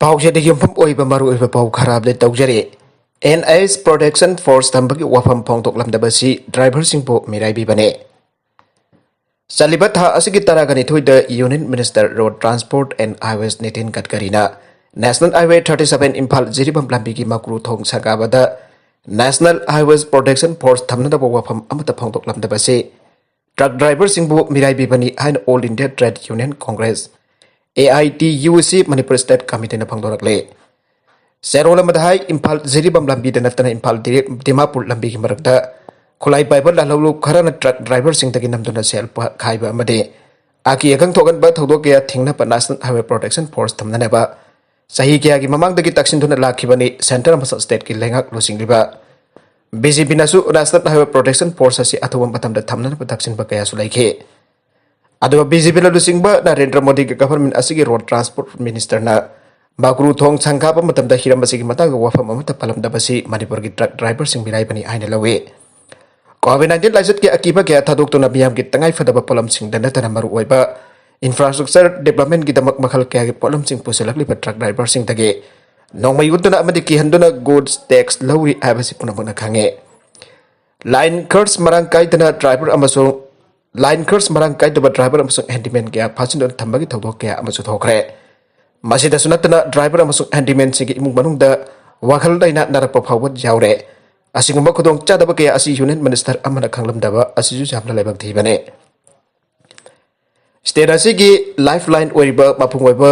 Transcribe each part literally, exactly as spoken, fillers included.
ꯄꯥꯎꯆꯦꯗ ꯌꯨꯝꯐꯝ ꯑꯣꯏꯕ ꯃꯔꯨꯑꯣꯏꯕ ꯄꯥꯎ ꯈꯔ ꯑꯞꯗꯦꯠ ꯇꯧꯖꯔꯤ꯫ N I S protection force ꯊꯝꯕꯒꯤ ꯋꯥꯐꯝ ꯐꯣꯡꯗꯣꯛꯂꯝꯗꯕꯁꯤ ꯗ꯭ꯔꯥꯏꯚꯔꯁꯤꯡꯕꯨ ꯃꯤꯔꯥꯏꯕꯤꯕꯅꯦ꯫ ꯆꯠꯂꯤꯕ ꯊꯥ ꯑꯁꯤꯒꯤ ꯇꯔꯥꯒ ꯅꯤꯊꯣꯏꯗ union minister road transport and highways Nitin ꯒꯗꯀꯔꯤꯅ national highway thirty seven Imphal Jiribam ꯂꯝꯕꯤꯒꯤ ꯃꯀ꯭ꯔꯨ ꯊꯣꯡ ꯁꯪꯒꯥꯕꯗ ꯅꯦꯁꯅꯦꯜ ꯍꯥꯏꯋꯦꯁ ꯄ꯭ꯔꯣꯇꯦꯛꯁꯟ ꯐꯣꯔꯁ ꯊꯝꯅꯅꯕ ꯋꯥꯐꯝ ꯑꯃꯠꯇ ꯐꯣꯡꯗꯣꯛꯂꯝꯗꯕꯁꯤ ꯇ꯭ꯔꯛ ꯗ꯭ꯔꯥꯏꯚꯔꯁꯤꯡꯕꯨ ꯃꯤꯔꯥꯏꯕꯤꯕꯅꯤ ꯍꯥꯏꯅ all India trade union congress, A I T U C, Manipur state ꯀꯃꯤꯇꯤꯅ ꯐꯣꯡꯗꯣꯔꯛꯂꯦ꯫ ꯆꯦꯔꯣꯜ ꯑꯃꯗ ꯍꯥꯏ, ꯏꯝꯐꯥꯜ ꯖꯤꯔꯤꯕꯥꯝ ꯂꯝꯕꯤꯗ ꯅꯠꯇꯅ ꯏꯝꯐꯥꯜ ꯗꯤꯔꯦ-, ꯗꯤꯃꯥꯄꯨꯔ ꯂꯝꯕꯤꯒꯤ ꯃꯔꯛꯇ ꯈꯨꯠꯂꯥꯏ ꯄꯥꯏꯕ ꯂꯥꯜꯍꯧꯂꯨ ꯈꯔꯅ ꯇ꯭ꯔꯛ ꯗ꯭ꯔꯥꯏꯚꯔꯁꯤꯡꯗꯒꯤ ꯅꯝꯗꯨꯅ ꯁꯦꯜ ꯄ-, ꯈꯥꯏꯕ ꯑꯃꯗꯤ ꯑꯀꯤ ꯑꯈꯪ ꯊꯣꯛꯍꯟꯕ ꯊꯧꯗꯣꯛ ꯀꯌꯥ ꯊꯤꯡꯅꯕ ꯅꯦꯁꯅꯦꯜ ꯍꯥꯏꯋꯦ ꯄ꯭ꯔꯣꯇꯦꯛꯁꯟ ꯐꯣꯔꯁ ꯊꯝꯅꯅꯕ ꯆꯍꯤ ꯀꯌꯥꯒꯤ ꯃꯃꯥꯡꯗꯒꯤ ꯇꯛꯁꯤꯟꯗꯨꯅ ꯂꯥꯛꯈꯤꯕꯅꯤ꯫ ꯁꯦꯟꯇꯔ ꯑꯃꯁꯨꯡ ꯁ꯭ꯇꯦꯠꯀꯤ ꯂꯩꯉꯥꯛ ꯂꯨꯆꯤꯡꯂꯤꯕ ꯕꯤ ꯖꯦ ꯄꯤꯅꯁꯨ ꯅꯦꯁꯅꯦꯜ ꯍꯥꯏꯋꯦ ꯄ꯭ꯔꯣꯇꯦꯛꯁꯟ ꯐꯣꯔꯁ ꯑꯁꯤ ꯑꯊꯨꯕ ꯃꯇꯝꯗ ꯊꯝꯅꯅꯕ ꯇꯛꯁꯤꯟꯕ ꯀꯌꯥꯁꯨ ꯂꯩꯈꯤ꯫ ꯑꯗꯨꯒ ꯕꯤ ꯖꯦ ꯄꯤꯅ ꯂꯨꯆꯤꯡꯕ ꯅꯔꯦꯟꯗ꯭ꯔ ꯃꯣꯗꯤꯒꯤ ꯒꯚꯔꯟꯃꯦꯟꯠ ꯑꯁꯤꯒꯤ ꯔꯣꯗ ꯇ꯭ꯔꯥꯟꯁꯄꯣꯔꯠ ꯃꯤꯅꯤꯁꯇꯔꯅ ꯃꯀ꯭ꯔꯨ ꯊꯣꯡ ꯁꯪꯒꯥꯕ ꯃꯇꯝꯗ ꯍꯤꯔꯝ ꯑꯁꯤꯒꯤ ꯃꯇꯥꯡꯗ ꯋꯥꯐꯝ ꯑꯃꯠꯇ ꯄꯜꯂꯝꯗꯕꯁꯤ ꯃꯅꯤꯄꯨꯔꯒꯤ ꯇ꯭ꯔꯛ ꯗ꯭ꯔꯥꯏꯚꯔꯁꯤꯡ ꯃꯤꯔꯥꯏꯕꯅꯤ ꯍꯥꯏꯅ ꯂꯧꯏ꯫ ꯀꯣꯚꯤꯗ ꯅꯥꯏꯟꯇꯤꯟ ꯂꯥꯏꯆꯠꯀꯤ ꯑꯀꯤꯕ ꯀꯌꯥ ꯊꯥꯗꯣꯛꯇꯨꯅ ꯃꯤꯌꯥꯝꯒꯤ ꯇꯉꯥꯏꯐꯗꯕ ꯄꯣꯠꯂꯝꯁꯤꯡꯗ ꯅꯠꯇꯅ ꯃꯔꯨꯑꯣꯏꯕ ꯏꯟꯐ꯭ꯔꯥꯁ꯭ꯇ꯭ꯔꯛꯆꯔ ꯗꯤꯕ꯭ꯂꯞꯃꯦꯟꯠꯀꯤꯗꯃꯛ ꯃꯈꯜ ꯀꯌꯥꯒꯤ ꯄꯣꯠꯂꯝꯁꯤꯡ ꯄꯨꯁꯤꯜꯂꯛꯂꯤꯕ ꯇ꯭ꯔꯛ ꯗ꯭ꯔꯥꯏꯚꯔꯁꯤꯡꯗꯒꯤ ꯅꯣꯡꯃꯩ ꯎꯠꯇꯨꯅ ꯑꯃꯗꯤ ꯀꯤꯍꯟꯗꯨꯅ ꯒꯨꯗꯁ ꯇꯦꯛꯁ ꯂꯧꯔꯤ ꯍꯥꯏꯕꯁꯤ ꯄꯨꯝꯅꯃꯛꯅ ꯈꯪꯉꯤ꯫ ꯂꯥꯏꯟ ꯈꯔꯁ ꯃꯔꯥꯡ ꯀꯥꯏꯗꯅ ꯗ꯭ꯔꯥꯏꯚꯔ ꯑꯃꯁꯨꯡ, ꯂꯥꯏꯟ ꯈꯔꯁ ꯃꯔꯥꯡ ꯀꯥꯏꯗꯕ ꯗ꯭ꯔꯥꯏꯚꯔ ꯑꯃꯁꯨꯡ ꯍꯦꯟꯗꯤꯃꯦꯟ ꯀꯌꯥ ꯐꯥꯖꯤꯟꯗꯨꯅ ꯊꯝꯕꯒꯤ ꯊꯧꯗꯣꯛ ꯀꯌꯥ ꯑꯃꯁꯨ ꯊꯣꯛꯈ꯭ꯔꯦ꯫ ꯃꯁꯤꯗꯁꯨ ꯅꯠꯇꯅ ꯗ꯭ꯔꯥꯏꯚꯔ ꯑꯃꯁꯨꯡ ꯍꯦꯟꯗꯤꯃꯦꯟꯁꯤꯡꯒꯤ ꯏꯃꯨꯡ ꯃꯅꯨꯡꯗ ꯋꯥꯈꯜ ꯂꯩꯅꯥ ꯅꯥꯔꯛꯄ ꯐꯥꯎꯕ ꯌꯥꯎꯔꯦ꯫ ꯑꯁꯤꯒꯨꯝꯕ ꯈꯨꯗꯣꯡꯆꯥꯗꯕ ꯀꯌꯥ ꯑꯁꯤ ꯌꯨꯅꯤꯌꯟ ꯃꯤꯅꯤꯁꯇꯔ ꯑꯃꯅ ꯈꯪꯂꯝꯗꯕ ꯑꯁꯤꯁꯨ ꯌꯥꯝꯅ ꯂꯥꯏꯕꯛ ꯊꯤꯕꯅꯤ꯫ ꯁ꯭ꯇꯦꯠ ꯑꯁꯤꯒꯤ ꯂꯥꯏꯐ ꯂꯥꯏꯟ ꯑꯣꯏꯔꯤꯕ ꯃꯄꯨꯡ ꯑꯣꯏꯕ,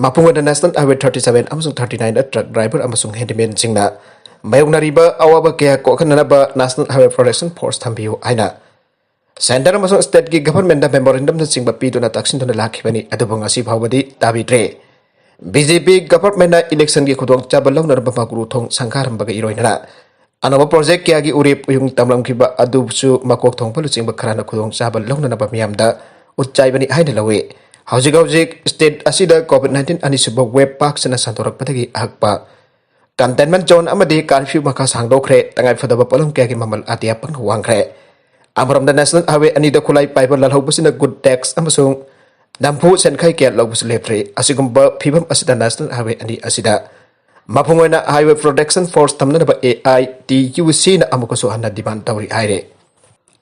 ꯃꯄꯨꯡ ꯑꯣꯏꯅ ꯅꯦꯁꯅꯦꯜ ꯍꯥꯏꯋꯦ ꯊꯥꯔꯇꯤ ꯁꯚꯦꯟ ꯑꯃꯁꯨꯡ ꯊꯥꯔꯇꯤ ꯅꯥꯏꯟꯗ ꯇ꯭ꯔꯛ ꯗ꯭ꯔꯥꯏꯚꯔ ꯑꯃꯁꯨꯡ ꯍꯦꯟꯗꯤꯃꯦꯟꯁꯤꯡꯅ ꯃꯥꯌꯣꯛꯅꯔꯤꯕ ꯑꯋꯥꯕ ꯀꯌꯥ ꯀꯣꯛꯍꯟꯅꯅꯕ ꯅꯦꯁꯅꯦꯜ ꯍꯥꯏꯋꯦ ꯄ꯭ꯔꯣꯇꯦꯛꯁꯟ ꯐꯣꯔꯁ ꯊꯝꯕꯤꯌꯨ ꯍꯥꯏꯅ ꯁꯦꯟꯇꯔ ꯑꯃꯁꯨꯡ ꯁ꯭ꯇꯦꯠꯀꯤ ꯒꯚꯔꯟꯃꯦꯟꯠꯇ ꯃꯦꯃꯣꯔꯦꯟꯗꯝꯅꯆꯤꯡꯕ ꯄꯤꯗꯨꯅ ꯇꯛꯁꯤꯟꯗꯨꯅ ꯂꯥꯛꯈꯤꯕꯅꯤ, ꯑꯗꯨꯕꯨ ꯉꯁꯤ ꯐꯥꯎꯕꯗꯤ ꯇꯥꯕꯤꯗ꯭ꯔꯦ꯫ ꯕꯤ ꯖꯦ ꯄꯤ ꯒꯚꯔꯟꯃꯦꯟꯠꯅ ꯏꯂꯦꯛꯁꯟꯒꯤ ꯈꯨꯗꯣꯡꯆꯥꯕ ꯂꯧꯅꯅꯕ ꯃꯀ꯭ꯔꯨ ꯊꯣꯡ ꯁꯪꯒꯥꯔꯝꯕꯒ ꯏꯔꯣꯏꯅꯅ ꯑꯅꯧꯕ ꯄ꯭ꯔꯣꯖꯦꯛ ꯀꯌꯥꯒꯤ ꯎꯔꯦꯞ ꯎꯌꯨꯡ ꯇꯝꯂꯝꯈꯤꯕ ꯑꯗꯨꯁꯨ ꯃꯀꯣꯛ ꯊꯣꯡꯕ ꯂꯨꯆꯤꯡꯕ ꯈꯔꯅ ꯈꯨꯗꯣꯡꯆꯥꯕ ꯂꯧꯅꯅꯕ ꯃꯤꯌꯥꯝꯗ ꯎꯠꯆꯥꯏꯕꯅꯤ ꯍꯥꯏꯅ ꯂꯧꯏ꯫ ꯍꯧꯖꯤꯛ ꯍꯧꯖꯤꯛ ꯁ꯭ꯇꯦꯠ ꯑꯁꯤꯗ ꯀꯣꯚꯤꯗ ꯅꯥꯏꯟꯇꯤꯟ ꯑꯅꯤꯁꯨꯕ ꯋꯦꯕ ꯄꯥꯛ ꯁꯟꯅ ꯁꯟꯗꯣꯔꯛꯄꯗꯒꯤ ꯑꯍꯛꯄ ꯀꯟꯇꯦꯟꯃꯦꯟꯠ ꯖꯣꯟ ꯑꯃꯗꯤ ꯀꯥꯔꯐ꯭ꯌꯨ ꯃꯈꯥ ꯁꯥꯡꯗꯣꯛꯈ꯭ꯔꯦ꯫ ꯇꯉꯥꯏꯐꯗꯕ ꯄꯣꯠꯂꯝ ꯀꯌꯥꯒꯤ ꯃꯃꯜ ꯑꯇꯤꯌꯥ ꯄꯪꯅ ꯋꯥꯡꯈ꯭ꯔꯦ꯫ ꯑꯃꯔꯣꯝꯗ ꯅꯦꯁꯅꯦꯜ ꯍꯥꯏꯋꯦ ꯑꯅꯤꯗ ꯈꯨꯠꯂꯥꯏ ꯄꯥꯏꯕ ꯂꯥꯜꯍꯧꯕꯁꯤꯅ ꯒꯨꯗ ꯇꯦꯛꯁ ꯑꯃꯁꯨꯡ ꯅꯝꯐꯨ ꯁꯦꯟꯈꯥꯏ ꯀꯌꯥ ꯂꯧꯕꯁꯨ ꯂꯦꯞꯇ꯭ꯔꯤ꯫ ꯑꯁꯤꯒꯨꯝꯕ ꯐꯤꯕꯝ ꯑꯁꯤꯗ National Highway ꯑꯅꯤ ꯑꯁꯤꯗ ꯃꯄꯨꯡ ꯑꯣꯏꯅ Highway Protection Force ꯊꯝꯅꯅꯕ A I T U C ꯅ ꯑꯃꯨꯛꯀꯁꯨ ꯍꯟꯅ demand ꯇꯧꯔꯤ ꯍꯥꯏꯔꯦ꯫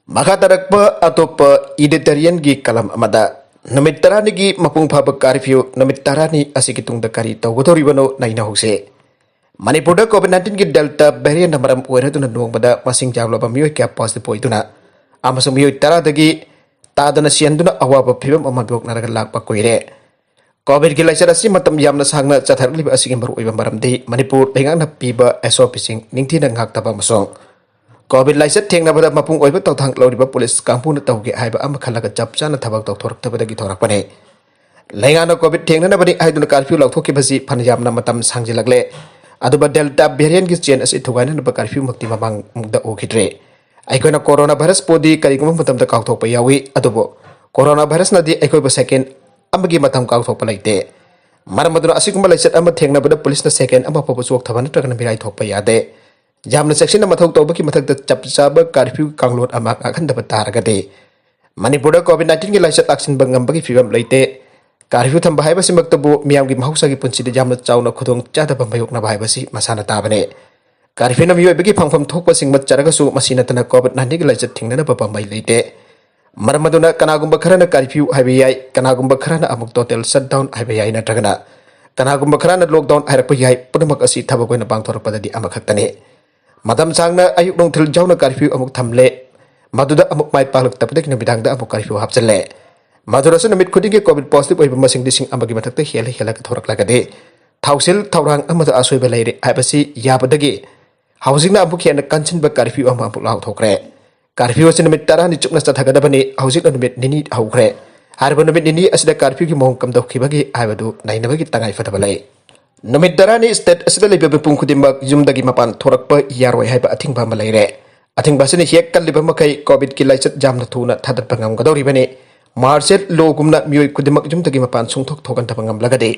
ꯃꯈꯥ ꯇꯥꯔꯛꯄ ꯑꯇꯣꯞꯄ editorial ꯒꯤ column ꯑꯃꯗ, ꯅꯨꯃꯤꯠ ꯇꯔꯥꯅꯤꯒꯤ ꯃꯄꯨꯡ ꯐꯥꯕ curfew, ꯅꯨꯃꯤꯠ ꯇꯔꯥꯅꯤ ꯑꯁꯤꯒꯤ ꯇꯨꯡꯗ ꯀꯔꯤ ꯇꯧꯒꯗꯧꯔꯤꯕꯅꯣ ꯅꯩꯅꯍꯧꯁꯦ꯫ ꯃꯅꯤꯄꯨꯔꯗ COVID nineteen ꯒꯤ Delta variant ꯅ ꯃꯔꯝ ꯑꯣꯏꯔꯗꯨꯅ ꯅꯣꯡꯃꯗ ꯃꯁꯤꯡ ꯌꯥꯝꯂꯕ ꯃꯤꯑꯣꯏ ꯀꯌꯥ positive ꯑꯣꯏꯗꯨꯅ ꯑꯃꯁꯨꯡ ꯃꯤꯑꯣꯏ ꯇꯔꯥꯗꯒꯤ ꯇꯥꯗꯅ ꯁꯤꯍꯟꯗꯨꯅ ꯑꯋꯥꯕ ꯐꯤꯕꯝ ꯑꯃ ꯃꯥꯌꯣꯛꯅꯔꯒ ꯂꯥꯛꯄ ꯀꯨꯏꯔꯦ꯫ COVID ꯀꯤ ꯂꯥꯏꯆꯠ ꯑꯁꯤ ꯃꯇꯝ ꯌꯥꯝꯅ ꯁꯥꯡꯅ ꯆꯠꯊꯔꯛꯂꯤꯕ ꯑꯁꯤꯒꯤ ꯃꯔꯨꯑꯣꯏꯕ ꯃꯔꯝꯗꯤ ꯃꯅꯤꯄꯨꯔ ꯂꯩꯉꯥꯛꯅ ꯄꯤꯕ S O P ꯁꯤꯡ ꯅꯤꯡꯊꯤꯅ ꯉꯥꯛꯇꯕ ꯑꯃꯁꯨꯡ COVID ꯂꯥꯏꯆꯠ ꯊꯦꯡꯅꯕꯗ ꯃꯄꯨꯡ ꯑꯣꯏꯕ ꯊꯧꯗꯥꯡ ꯂꯧꯔꯤꯕ ꯄꯨꯂꯤꯁ ꯀꯥꯡꯕꯨꯅ ꯇꯧꯒꯦ ꯍꯥꯏꯕ ꯑꯃ ꯈꯜꯂꯒ ꯆꯞ ꯆꯥꯅ ꯊꯕꯛ ꯇꯧꯊꯣꯔꯛꯇꯕꯗꯒꯤ ꯊꯣꯔꯛꯄꯅꯤ꯫ ꯂꯩꯉꯥꯛꯅ COVID ꯊꯦꯡꯅꯅꯕꯅꯤ ꯍꯥꯏꯗꯨꯅ curfew ꯂꯥꯎꯊꯣꯛꯈꯤꯕꯁꯤ ꯐꯅ ꯌꯥꯝꯅ ꯃꯇꯝ ꯁꯥꯡꯖꯤꯜꯂꯛꯂꯦ꯫ ꯑꯗꯨꯕꯨ Delta variant ꯀꯤ chain ꯑꯁꯤ ꯊꯨꯒꯥꯏꯅꯅꯕ curfew ꯃꯛꯇꯤ ꯃꯃꯥꯡꯗ ꯎꯈꯤꯗ꯭ꯔꯦ꯫ ꯑꯩꯈꯣꯏꯅ corona virus ꯄꯨꯗꯤ ꯀꯔꯤꯒꯨꯝꯕ ꯃꯇꯝꯗ ꯀꯥꯎꯊꯣꯛꯄ ꯌꯥꯎꯏ, ꯑꯗꯨꯕꯨ corona virus ꯅꯗꯤ ꯑꯩꯈꯣꯏꯕꯨ second ꯑꯃꯒꯤ ꯃꯇꯝ ꯀꯥꯎꯊꯣꯛꯄ ꯂꯩꯇꯦ꯫ ꯃꯔꯝ ꯑꯗꯨꯅ ꯑꯁꯤꯒꯨꯝꯕ ꯂꯥꯏꯆꯠ ꯑꯃ ꯊꯦꯡꯅꯕꯗ ꯄꯨꯂꯤꯁꯅ second ꯑꯃ ꯐꯥꯎꯕ ꯆꯣꯛꯊꯕ ꯅꯠꯇ꯭ꯔꯒꯅ ꯃꯤꯔꯥꯏ ꯊꯣꯛꯄ ꯌꯥꯗꯦ꯫ ꯌꯥꯝꯅ ꯆꯦꯛꯁꯤꯟꯅ ꯃꯊꯧ ꯇꯧꯕꯒꯤ ꯃꯊꯛꯇ ꯆꯞ ꯆꯥꯕ curfew ꯀꯥꯡꯂꯣꯟ ꯑꯃ ꯉꯥꯛꯍꯟꯗꯕ ꯇꯥꯔꯒꯗꯤ ꯃꯅꯤꯄꯨꯔꯗ COVID nineteen ꯒꯤ ꯂꯥꯏꯆꯠ ꯂꯥꯛꯁꯤꯟꯕ ꯉꯝꯕꯒꯤ ꯐꯤꯕꯝ ꯂꯩꯇꯦ꯫ Curfew ꯊꯝꯕ ꯍꯥꯏꯕꯁꯤꯃꯛꯇꯕꯨ ꯃꯤꯌꯥꯝꯒꯤ ꯃꯍꯧꯁꯥꯒꯤ ꯄꯨꯟꯁꯤꯗ ꯌꯥꯝꯅ ꯆꯥꯎꯅ ꯈꯨꯗꯣꯡ ꯆꯥꯗꯕ ꯃꯥꯌꯣꯛꯅꯕ ꯍꯥꯏꯕꯁꯤ ꯃꯁꯥꯅ ꯇꯥꯕꯅꯤ꯫ Curfew ꯅ ꯃꯤꯑꯣꯏꯕꯒꯤ ꯐꯪꯐꯝ ꯊꯣꯛꯄꯁꯤꯡ ꯃꯠꯆꯔꯒꯁꯨ ꯃꯁꯤ ꯅꯠꯇꯅ COVID nineteen ꯒꯤ ꯂꯥꯏꯆꯠ ꯊꯤꯡꯅꯅꯕ ꯄꯥꯝꯕꯩ ꯂꯩꯇꯦ꯫ ꯃꯔꯝ ꯑꯗꯨꯅ ꯀꯅꯥꯒꯨꯝꯕ ꯈꯔꯅ curfew ꯍꯥꯏꯕ ꯌꯥꯏ, ꯀꯅꯥꯒꯨꯝꯕ ꯈꯔꯅ ꯑꯃꯨꯛ total shutdown ꯍꯥꯏꯕ ꯌꯥꯏ, ꯅꯠꯇ꯭ꯔꯒꯅ ꯀꯅꯥꯒꯨꯝꯕ ꯈꯔꯅ lockdown ꯍꯥꯏꯔꯛꯄ ꯌꯥꯏ꯫ ꯄꯨꯝꯅꯃꯛ ꯑꯁꯤ ꯊꯕꯛ ꯑꯣꯏꯅ ꯄꯥꯡꯊꯣꯔꯛꯄꯗꯗꯤ ꯑꯃꯈꯛꯇꯅꯤ꯫ ꯃꯇꯝ ꯁꯥꯡꯅ ꯑꯌꯨꯛ ꯅꯨꯡꯊꯤꯜ ꯌꯥꯎꯅ curfew ꯑꯃꯨꯛ ꯊꯝꯂꯦ, ꯃꯗꯨꯗ ꯑꯃꯨꯛ ꯃꯥꯏ ꯄꯥꯛꯂꯛꯇꯕꯗꯒꯤ ꯅꯨꯃꯤꯗꯥꯡꯗ ꯑꯃꯨꯛ curfew ꯍꯥꯞꯆꯤꯜꯂꯦ꯫ ꯃꯗꯨꯗꯁꯨ ꯅꯨꯃꯤꯠ ꯈꯨꯗꯤꯡꯒꯤ COVID positive ꯑꯣꯏꯕ ꯃꯁꯤꯡ ꯂꯤꯁꯤꯡ ꯑꯃꯒꯤ ꯃꯊꯛꯇ ꯍꯦꯜꯂ ꯍꯦꯜꯂꯒ ꯊꯣꯔꯛꯂꯒꯗꯤ ꯊꯧꯁꯤꯜ ꯊꯧꯔꯥꯡ ꯑꯃꯗ ꯑꯁꯣꯏꯕ ꯂꯩꯔꯦ ꯍꯥꯏꯕꯁꯤ ꯌꯥꯕꯗꯒꯤ ꯍꯧꯖꯤꯛꯅ ꯑꯃꯨꯛ ꯍꯦꯟꯅ ꯀꯟꯁꯤꯟꯕ curfew ꯑꯃ ꯑꯃꯨꯛ ꯂꯥꯎꯊꯣꯛꯈ꯭ꯔꯦ꯫ Curfew ꯑꯁꯤ ꯅꯨꯃꯤꯠ ꯇꯔꯥꯅꯤ ꯆꯨꯞꯅ ꯆꯠꯊꯒꯗꯕꯅꯤ꯫ ꯍꯧꯖꯤꯛꯅ ꯅꯨꯃꯤꯠ ꯅꯤꯅꯤ ꯍꯧꯈ꯭ꯔꯦ꯫ ꯍꯥꯏꯔꯤꯕ ꯅꯨꯃꯤꯠ ꯅꯤꯅꯤ ꯑꯁꯤꯗ curfew ꯒꯤ ꯃꯑꯣꯡ ꯀꯝꯗꯧꯈꯤꯕꯒꯦ ꯍꯥꯏꯕꯗꯨ ꯅꯩꯅꯕꯒꯤ ꯇꯉꯥꯏ ꯐꯗꯕ ꯂꯩ꯫ ꯅꯨꯃꯤꯠ ꯇꯔꯥꯅꯤ state ꯑꯁꯤꯗ ꯂꯩꯕ ꯃꯤꯄꯨꯝ ꯈꯨꯗꯤꯡꯃꯛ ꯌꯨꯝꯗꯒꯤ ꯃꯄꯥꯟ ꯊꯣꯔꯛꯄ ꯌꯥꯔꯣꯏ ꯍꯥꯏꯕ ꯑꯊꯤꯡꯕ ꯑꯃ ꯂꯩꯔꯦ꯫ ꯑꯊꯤꯡꯕ ꯑꯁꯤꯅ ꯍꯦꯛ ꯀꯜꯂꯤꯕ ꯃꯈꯩ COVID ꯀꯤ ꯂꯥꯏꯆꯠ ꯌꯥꯝꯅ ꯊꯨꯅ ꯊꯥꯗꯠꯄ ꯉꯝꯒꯗꯧꯔꯤꯕꯅꯤ꯫ Martial law ꯒꯨꯝꯅ ꯃꯤꯑꯣꯏ ꯈꯨꯗꯤꯡꯃꯛ ꯌꯨꯝꯗꯒꯤ ꯃꯄꯥꯟ ꯁꯨꯡꯊꯣꯛ ꯊꯣꯛꯍꯟꯗꯕ ꯉꯝꯂꯒꯗꯤ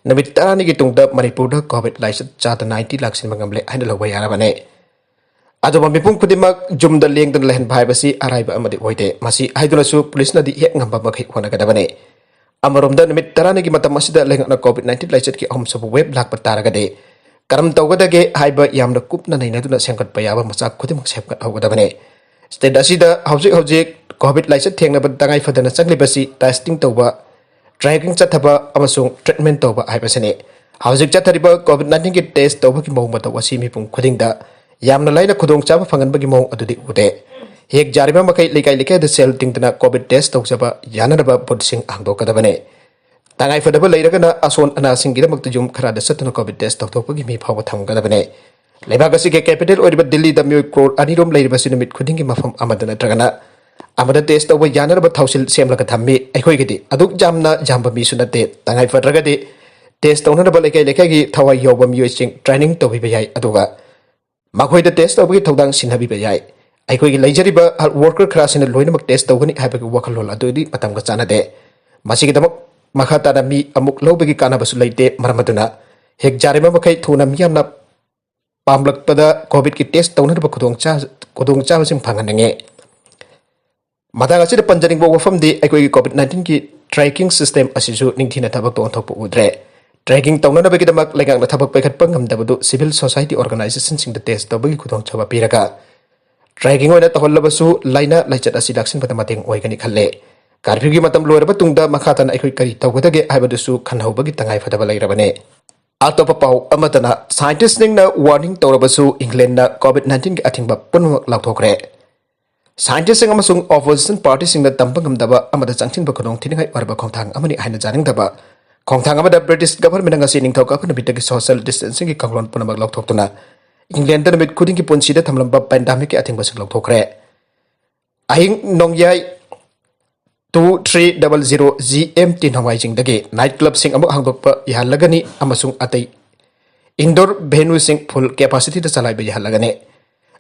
ꯅꯨꯃꯤꯠ ꯇꯔꯥꯅꯤꯒꯤ ꯇꯨꯡꯗ ꯃꯅꯤꯄꯨꯔꯗ COVID ꯂꯥꯏꯆꯠ ꯆꯥꯗ ninety ꯂꯥꯛꯁꯤꯟꯕ ꯉꯝꯂꯦ ꯍꯥꯏꯅ ꯂꯧꯕ ꯌꯥꯔꯕꯅꯤ꯫ ꯑꯗꯨꯕꯨ ꯃꯤꯄꯨꯝ ꯈꯨꯗꯤꯡꯃꯛ ꯌꯨꯝꯗ ꯂꯦꯡꯗꯅ ꯂꯩꯍꯟꯕ ꯍꯥꯏꯕꯁꯤ ꯑꯔꯥꯏꯕ ꯑꯃꯗꯤ ꯑꯣꯏꯗꯦ꯫ ꯃꯁꯤ ꯍꯥꯏꯗꯨꯅꯁꯨ ꯄꯨꯂꯤꯁꯅꯗꯤ ꯍꯦꯛ ꯉꯝꯕ ꯃꯈꯩ ꯍꯣꯠꯅꯒꯗꯕꯅꯤ꯫ ꯑꯃꯔꯣꯝꯗ, ꯅꯨꯃꯤꯠ ꯇꯔꯥꯅꯤꯒꯤ ꯃꯇꯝ ꯑꯁꯤꯗ ꯂꯩꯉꯥꯛꯅ COVID nineteen ꯂꯥꯏꯆꯠꯀꯤ ꯑꯍꯨꯝꯁꯨꯕ wave ꯂꯥꯛꯄ ꯇꯥꯔꯒꯗꯤ ꯀꯔꯝ ꯇꯧꯒꯗꯒꯦ ꯍꯥꯏꯕ ꯌꯥꯝꯅ ꯀꯨꯞꯅ ꯅꯩꯅꯗꯨꯅ ꯁꯦꯝꯒꯠꯄ ꯌꯥꯕ ꯃꯆꯥꯛ ꯈꯨꯗꯤꯡꯃꯛ ꯁꯦꯝꯒꯠꯍꯧꯒꯗꯕꯅꯤ꯫ State ꯑꯁꯤꯗ ꯍꯧꯖꯤꯛ ꯍꯧꯖꯤꯛ COVID ꯂꯥꯏꯆꯠ ꯊꯦꯡꯅꯕ ꯇꯉꯥꯏ ꯐꯗꯅ ꯆꯪꯂꯤꯕꯁꯤ testing ꯇꯧꯕ, tracking ꯆꯠꯊꯕ ꯑꯃꯁꯨꯡ treatment ꯇꯧꯕ ꯍꯥꯏꯕꯁꯤꯅꯤ꯫ ꯍꯧꯖꯤꯛ ꯆꯠꯊꯔꯤꯕ COVID nineteenꯒꯤ test ꯇꯧꯕꯒꯤ ꯃꯑꯣꯡ ꯃꯇꯧ ꯑꯁꯤ ꯃꯤꯄꯨꯝ ꯈꯨꯗꯤꯡꯗ ꯌꯥꯝꯅ ꯂꯥꯏꯅ ꯈꯨꯗꯣꯡꯆꯥꯕ ꯐꯪꯍꯟꯕꯒꯤ ꯃꯑꯣꯡ ꯑꯗꯨꯗꯤ ꯎꯗꯦ꯫ ꯍꯦꯛ ꯌꯥꯔꯤꯕ ꯃꯈꯩ ꯂꯩꯀꯥꯏ ꯂꯩꯀꯥꯏꯗ ꯁꯦꯜ ꯇꯤꯡꯗꯅ COVID test ꯇꯧꯖꯕ ꯌꯥꯅꯅꯕ boothꯁꯤꯡ ꯍꯥꯡꯗꯣꯛꯀꯗꯕꯅꯤ꯫ ꯇꯉꯥꯏ ꯐꯗꯕ ꯂꯩꯔꯒꯅ ꯑꯁꯣꯟ ꯑꯅꯥꯁꯤꯡꯒꯤꯗꯃꯛꯇ ꯌꯨꯝ ꯈꯔꯗ ꯆꯠꯇꯨꯅ COVID test ꯇꯧꯊꯣꯛꯄꯒꯤ ꯃꯤ ꯐꯥꯎꯕ ꯊꯝꯒꯗꯕꯅꯤ꯫ ꯂꯩꯕꯥꯛ ꯑꯁꯤꯒꯤ capital ꯑꯣꯏꯔꯤꯕ ꯗꯤꯜꯂꯤꯗ ꯃꯤꯑꯣꯏ ꯀ꯭ꯔꯣꯔ ꯑꯅꯤꯔꯣꯝ ꯂꯩꯔꯤꯕꯁꯤ ꯅꯨꯃꯤꯠ ꯈꯨꯗꯤꯡꯒꯤ ꯃꯐꯝ ꯑꯃꯗ ꯅꯠꯇ꯭ꯔꯒꯅ ꯑꯃꯗ test ꯇꯧꯕ ꯌꯥꯅꯅꯕ ꯊꯧꯁꯤꯜ ꯁꯦꯝꯂꯒ ꯊꯝꯃꯤ꯫ ꯑꯩꯈꯣꯏꯒꯤꯗꯤ ꯑꯗꯨꯛ ꯌꯥꯝꯅ ꯌꯥꯝꯕ ꯃꯤꯁꯨ ꯅꯠꯇꯦ꯫ ꯇꯉꯥꯏ ꯐꯗ꯭ꯔꯒꯗꯤ test ꯇꯧꯅꯅꯕ ꯂꯩꯀꯥꯏ ꯂꯩꯀꯥꯏꯒꯤ ꯊꯋꯥꯏ ꯌꯥꯎꯕ ꯃꯤꯑꯣꯏꯁꯤꯡ training ꯇꯧꯕꯤꯕ ꯌꯥꯏ, ꯑꯗꯨꯒ ꯃꯈꯣꯏꯗ test ꯇꯧꯕꯒꯤ ꯊꯧꯗꯥꯡ ꯁꯤꯟꯅꯕꯤꯕ ꯌꯥꯏ꯫ ꯑꯩꯈꯣꯏꯒꯤ ꯂꯩꯖꯔꯤꯕ health worker ꯈꯔ ꯑꯁꯤꯅ ꯂꯣꯏꯅꯃꯛ test ꯇꯧꯒꯅꯤ ꯍꯥꯏꯕꯒꯤ ꯋꯥꯈꯜꯂꯣꯟ ꯑꯗꯨꯗꯤ ꯃꯇꯝꯒ ꯆꯥꯟꯅꯗꯦ꯫ ꯃꯁꯤꯒꯤꯗꯃꯛ ꯃꯈꯥ ꯇꯥꯅ ꯃꯤ ꯑꯃꯨꯛ ꯂꯧꯕꯒꯤ ꯀꯥꯟꯅꯕꯁꯨ ꯂꯩꯇꯦ꯫ ꯃꯔꯝ ꯑꯗꯨꯅ ꯍꯦꯛ ꯌꯥꯔꯤꯕ ꯃꯈꯩ ꯊꯨꯅ ꯃꯤꯌꯥꯝꯅ ꯄꯥꯝꯂꯛꯄꯗ COVID ꯀꯤ test ꯇꯧꯅꯅꯕ ꯈꯨꯗꯣꯡꯆꯥ-, ꯈꯨꯗꯣꯡꯆꯥꯕꯁꯤꯡ ꯐꯪꯍꯟꯅꯤꯡꯉꯤ꯫ ꯃꯇꯥꯡ ꯑꯁꯤꯗ ꯄꯟꯖꯅꯤꯡꯕ ꯋꯥꯐꯝꯗꯤ ꯑꯩꯈꯣꯏꯒꯤ COVID nineteenꯒꯤ tracking system ꯑꯁꯤꯁꯨ ꯅꯤꯡꯊꯤꯅ ꯊꯕꯛꯇ ꯑꯣꯟꯊꯣꯛꯄ ꯎꯗ꯭ꯔꯦ꯫ Tracking ꯇꯧꯅꯅꯕꯒꯤꯗꯃꯛ ꯂꯩꯉꯥꯛꯅ ꯊꯕꯛ ꯄꯥꯏꯈꯠꯄ ꯉꯝꯗꯕꯗꯨ civil society organizationꯁꯤꯡꯗ test ꯇꯧꯕꯒꯤ ꯈꯨꯗꯣꯡꯆꯥꯕ ꯄꯤꯔꯒ tracking ꯑꯣꯏꯅ ꯇꯧꯍꯜꯂꯕꯁꯨ ꯂꯥꯏꯅꯥ ꯂꯥꯏꯆꯠ ꯑꯁꯤ ꯂꯥꯛꯁꯤꯟꯕꯗ ꯃꯇꯦꯡ ꯑꯣꯏꯒꯅꯤ ꯈꯜꯂꯦ꯫ Curfewꯒꯤ ꯃꯇꯝ ꯂꯣꯏꯔꯕ ꯇꯨꯡꯗ ꯃꯈꯥ ꯇꯥꯅ ꯑꯩꯈꯣꯏ ꯀꯔꯤ ꯇꯧꯒꯗꯒꯦ ꯍꯥꯏꯕꯗꯨꯁꯨ ꯈꯟꯅꯍꯧꯕꯒꯤ ꯇꯉꯥꯏ ꯐꯗꯕ ꯂꯩꯔꯕꯅꯤ꯫ ꯑꯇꯣꯞꯄ ꯄꯥꯎ ꯑꯃꯗꯅ, scientistꯁꯤꯡꯅ warning ꯇꯧꯔꯕꯁꯨ Englandꯅ COVID nineteenꯒꯤ ꯑꯊꯤꯡꯕ ꯄꯨꯝꯅꯃꯛ ꯂꯥꯎꯊꯣꯛꯈ꯭ꯔꯦ꯫ Scientistꯁꯤꯡ ꯑꯃꯁꯨꯡ opposition partyꯁꯤꯡꯅ ꯇꯝꯕ ꯉꯝꯗꯕ ꯑꯃꯗ ꯆꯪꯁꯤꯟꯕ ꯈꯨꯗꯣꯡꯊꯤꯅꯤꯡꯉꯥꯏ ꯑꯣꯏꯔꯕ ꯈꯣꯡꯊꯥꯡ ꯑꯃꯅꯤ ꯍꯥꯏꯅ ꯌꯥꯅꯤꯡꯗꯕ ꯈꯣꯡꯊꯥꯡ ꯑꯃꯗ British governmentꯅ ꯉꯁꯤ ꯅꯤꯡꯊꯧꯀꯥꯕ ꯅꯨꯃꯤꯠꯇꯒꯤ social distancingꯒꯤ ꯀꯥꯡꯂꯣꯟ ꯄꯨꯝꯅꯃꯛ ꯂꯧꯊꯣꯛꯇꯨꯅ Englandꯗ ꯅꯨꯃꯤꯠ ꯈꯨꯗꯤꯡꯒꯤ ꯄꯨꯟꯁꯤꯗ ꯊꯝꯂꯝꯕ pandemicꯀꯤ ꯑꯊꯤꯡꯕꯁꯤꯡ ꯂꯧꯊꯣꯛꯈ꯭ꯔꯦ꯫ ꯑꯍꯤꯡ ꯅꯣꯡꯌꯥꯏ two three double zero G M T ꯅꯣꯡꯃꯥꯏꯖꯤꯡꯗꯒꯤ night clubꯁꯤꯡ ꯑꯃꯨꯛ ꯍꯥꯡꯗꯣꯛꯄ ꯌꯥꯍꯜꯂꯒꯅꯤ ꯑꯃꯁꯨꯡ ꯑꯇꯩ indoor venueꯁꯤꯡ full capacityꯗ ꯆꯂꯥꯏꯕ ꯌꯥꯍꯜꯂꯒꯅꯤ꯫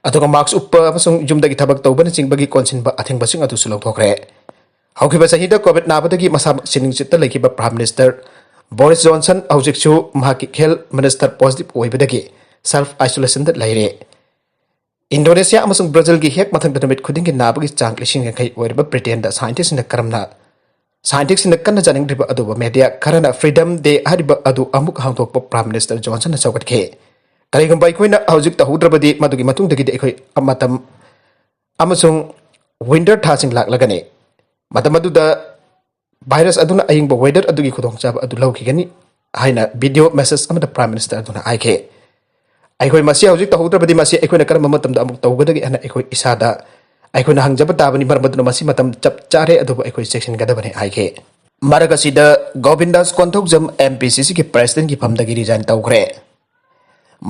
ꯑꯗꯨꯒ mask ꯎꯞꯄ ꯑꯃꯁꯨꯡ ꯌꯨꯝꯗꯒꯤ ꯊꯕꯛ ꯇꯧꯕꯅꯆꯤꯡꯕꯒꯤ ꯀꯣꯟꯁꯤꯟꯕ ꯑꯊꯤꯡꯕꯁꯤꯡ ꯑꯗꯨꯁꯨ ꯂꯧꯊꯣꯛꯈ꯭ꯔꯦ꯫ ꯍꯧꯈꯤꯕ ꯆꯍꯤꯗ COVID ꯅꯥꯕꯗꯒꯤ ꯃꯁꯥꯃꯛ ꯁꯤꯅꯤꯡꯆꯤꯠꯇ ꯂꯩꯈꯤꯕ Prime Minister Boris Johnson ꯍꯧꯖꯤꯛꯁꯨ ꯃꯍꯥꯛꯀꯤ health minister positive ꯑꯣꯏꯕꯗꯒꯤ self isolationꯗ ꯂꯩꯔꯦ꯫ Indonesia ꯑꯃꯁꯨꯡ Brazilꯒꯤ ꯍꯦꯛ ꯃꯊꯪꯗ ꯅꯨꯃꯤꯠ ꯈꯨꯗꯤꯡꯒꯤ ꯅꯥꯕꯒꯤ ꯆꯥꯡ ꯂꯤꯁꯤꯡ ꯌꯥꯡꯈꯩ ꯑꯣꯏꯔꯤꯕ Britainꯗ scientistꯁꯤꯡꯅ ꯀꯔꯝꯅ ꯁꯥꯏꯟꯇꯤꯁꯁꯤꯡꯅ ꯀꯟꯅ ꯆꯥꯅꯤꯡꯗ꯭ꯔꯤꯕ ꯑꯗꯨꯕꯨ ꯃꯦꯗꯤꯌꯥ ꯈꯔꯅ ꯐ꯭ꯔꯤꯗꯝ ꯗꯦ ꯍꯥꯏꯔꯤꯕ ꯑꯗꯨ ꯑꯃꯨꯛ ꯍꯥꯡꯗꯣꯛꯄ ꯄ꯭ꯔꯥꯏꯝ ꯃꯤꯅꯤꯁꯇꯔ ꯖꯣꯟꯁꯟꯅ ꯁꯧꯒꯠꯈꯤ꯫ ꯀꯔꯤꯒꯨꯝꯕ ꯑꯩꯈꯣꯏꯅ ꯍꯧꯖꯤꯛ ꯇꯧꯍꯧꯗ꯭ꯔꯕꯗꯤ ꯃꯗꯨꯒꯤ ꯃꯇꯨꯡꯗꯒꯤꯗꯤ ꯑꯩꯈꯣꯏ ꯃꯇꯝ ꯑꯃꯁꯨꯡ ꯋꯤꯟꯇꯔ ꯊꯥꯁꯤꯡ ꯂꯥꯛꯂꯒꯅꯤ꯫ ꯃꯇꯝ ꯑꯗꯨꯗ ꯚꯥꯏꯔꯁ ꯑꯗꯨꯅ ꯑꯏꯪꯕ ꯋꯦꯗꯔ ꯑꯗꯨꯒꯤ ꯈꯨꯗꯣꯡꯆꯥꯕ ꯑꯗꯨ ꯂꯧꯈꯤꯒꯅꯤ ꯍꯥꯏꯅ ꯚꯤꯗꯤꯑꯣ ꯃꯦꯁꯦꯖ ꯑꯃꯗ ꯄ꯭ꯔꯥꯏꯝ ꯃꯤꯅꯤꯁꯇꯔ ꯑꯗꯨꯅ ꯍꯥꯏꯈꯤ꯫ ꯑꯩꯈꯣꯏ ꯃꯁꯤ ꯍꯧꯖꯤꯛ ꯇꯧꯍꯧꯗ꯭ꯔꯕꯗꯤ ꯃꯁꯤ ꯑꯩꯈꯣꯏꯅ ꯀꯔꯝꯕ ꯃꯇꯝꯗ ꯑꯃꯨꯛ ꯇꯧꯒꯗꯒꯦ ꯍꯥꯏꯅ ꯑꯩꯈꯣꯏ ꯏꯁꯥꯗ ꯑꯩꯈꯣꯏꯅ ꯍꯪꯖꯕ ꯇꯥꯕꯅꯤ꯫ ꯃꯔꯝ ꯑꯗꯨꯅ ꯃꯁꯤ ꯃꯇꯝ ꯆꯞ ꯆꯥꯔꯦ, ꯑꯗꯨꯕꯨ ꯑꯩꯈꯣꯏ ꯆꯦꯛꯁꯤꯟꯒꯗꯕꯅꯤ ꯍꯥꯏꯈꯤ꯫ ꯃꯔꯛ ꯑꯁꯤꯗ ꯒꯣꯕꯤꯟꯗꯥꯁ ꯀꯣꯟꯊꯧꯖꯝ ꯑꯦꯝ ꯄꯤ ꯁꯤ ꯁꯤꯒꯤ ꯄ꯭ꯔꯦꯁꯤꯗꯦꯟꯒꯤ ꯐꯝꯗꯒꯤ ꯔꯤꯖꯥꯏꯟ ꯇꯧꯈ꯭ꯔꯦ꯫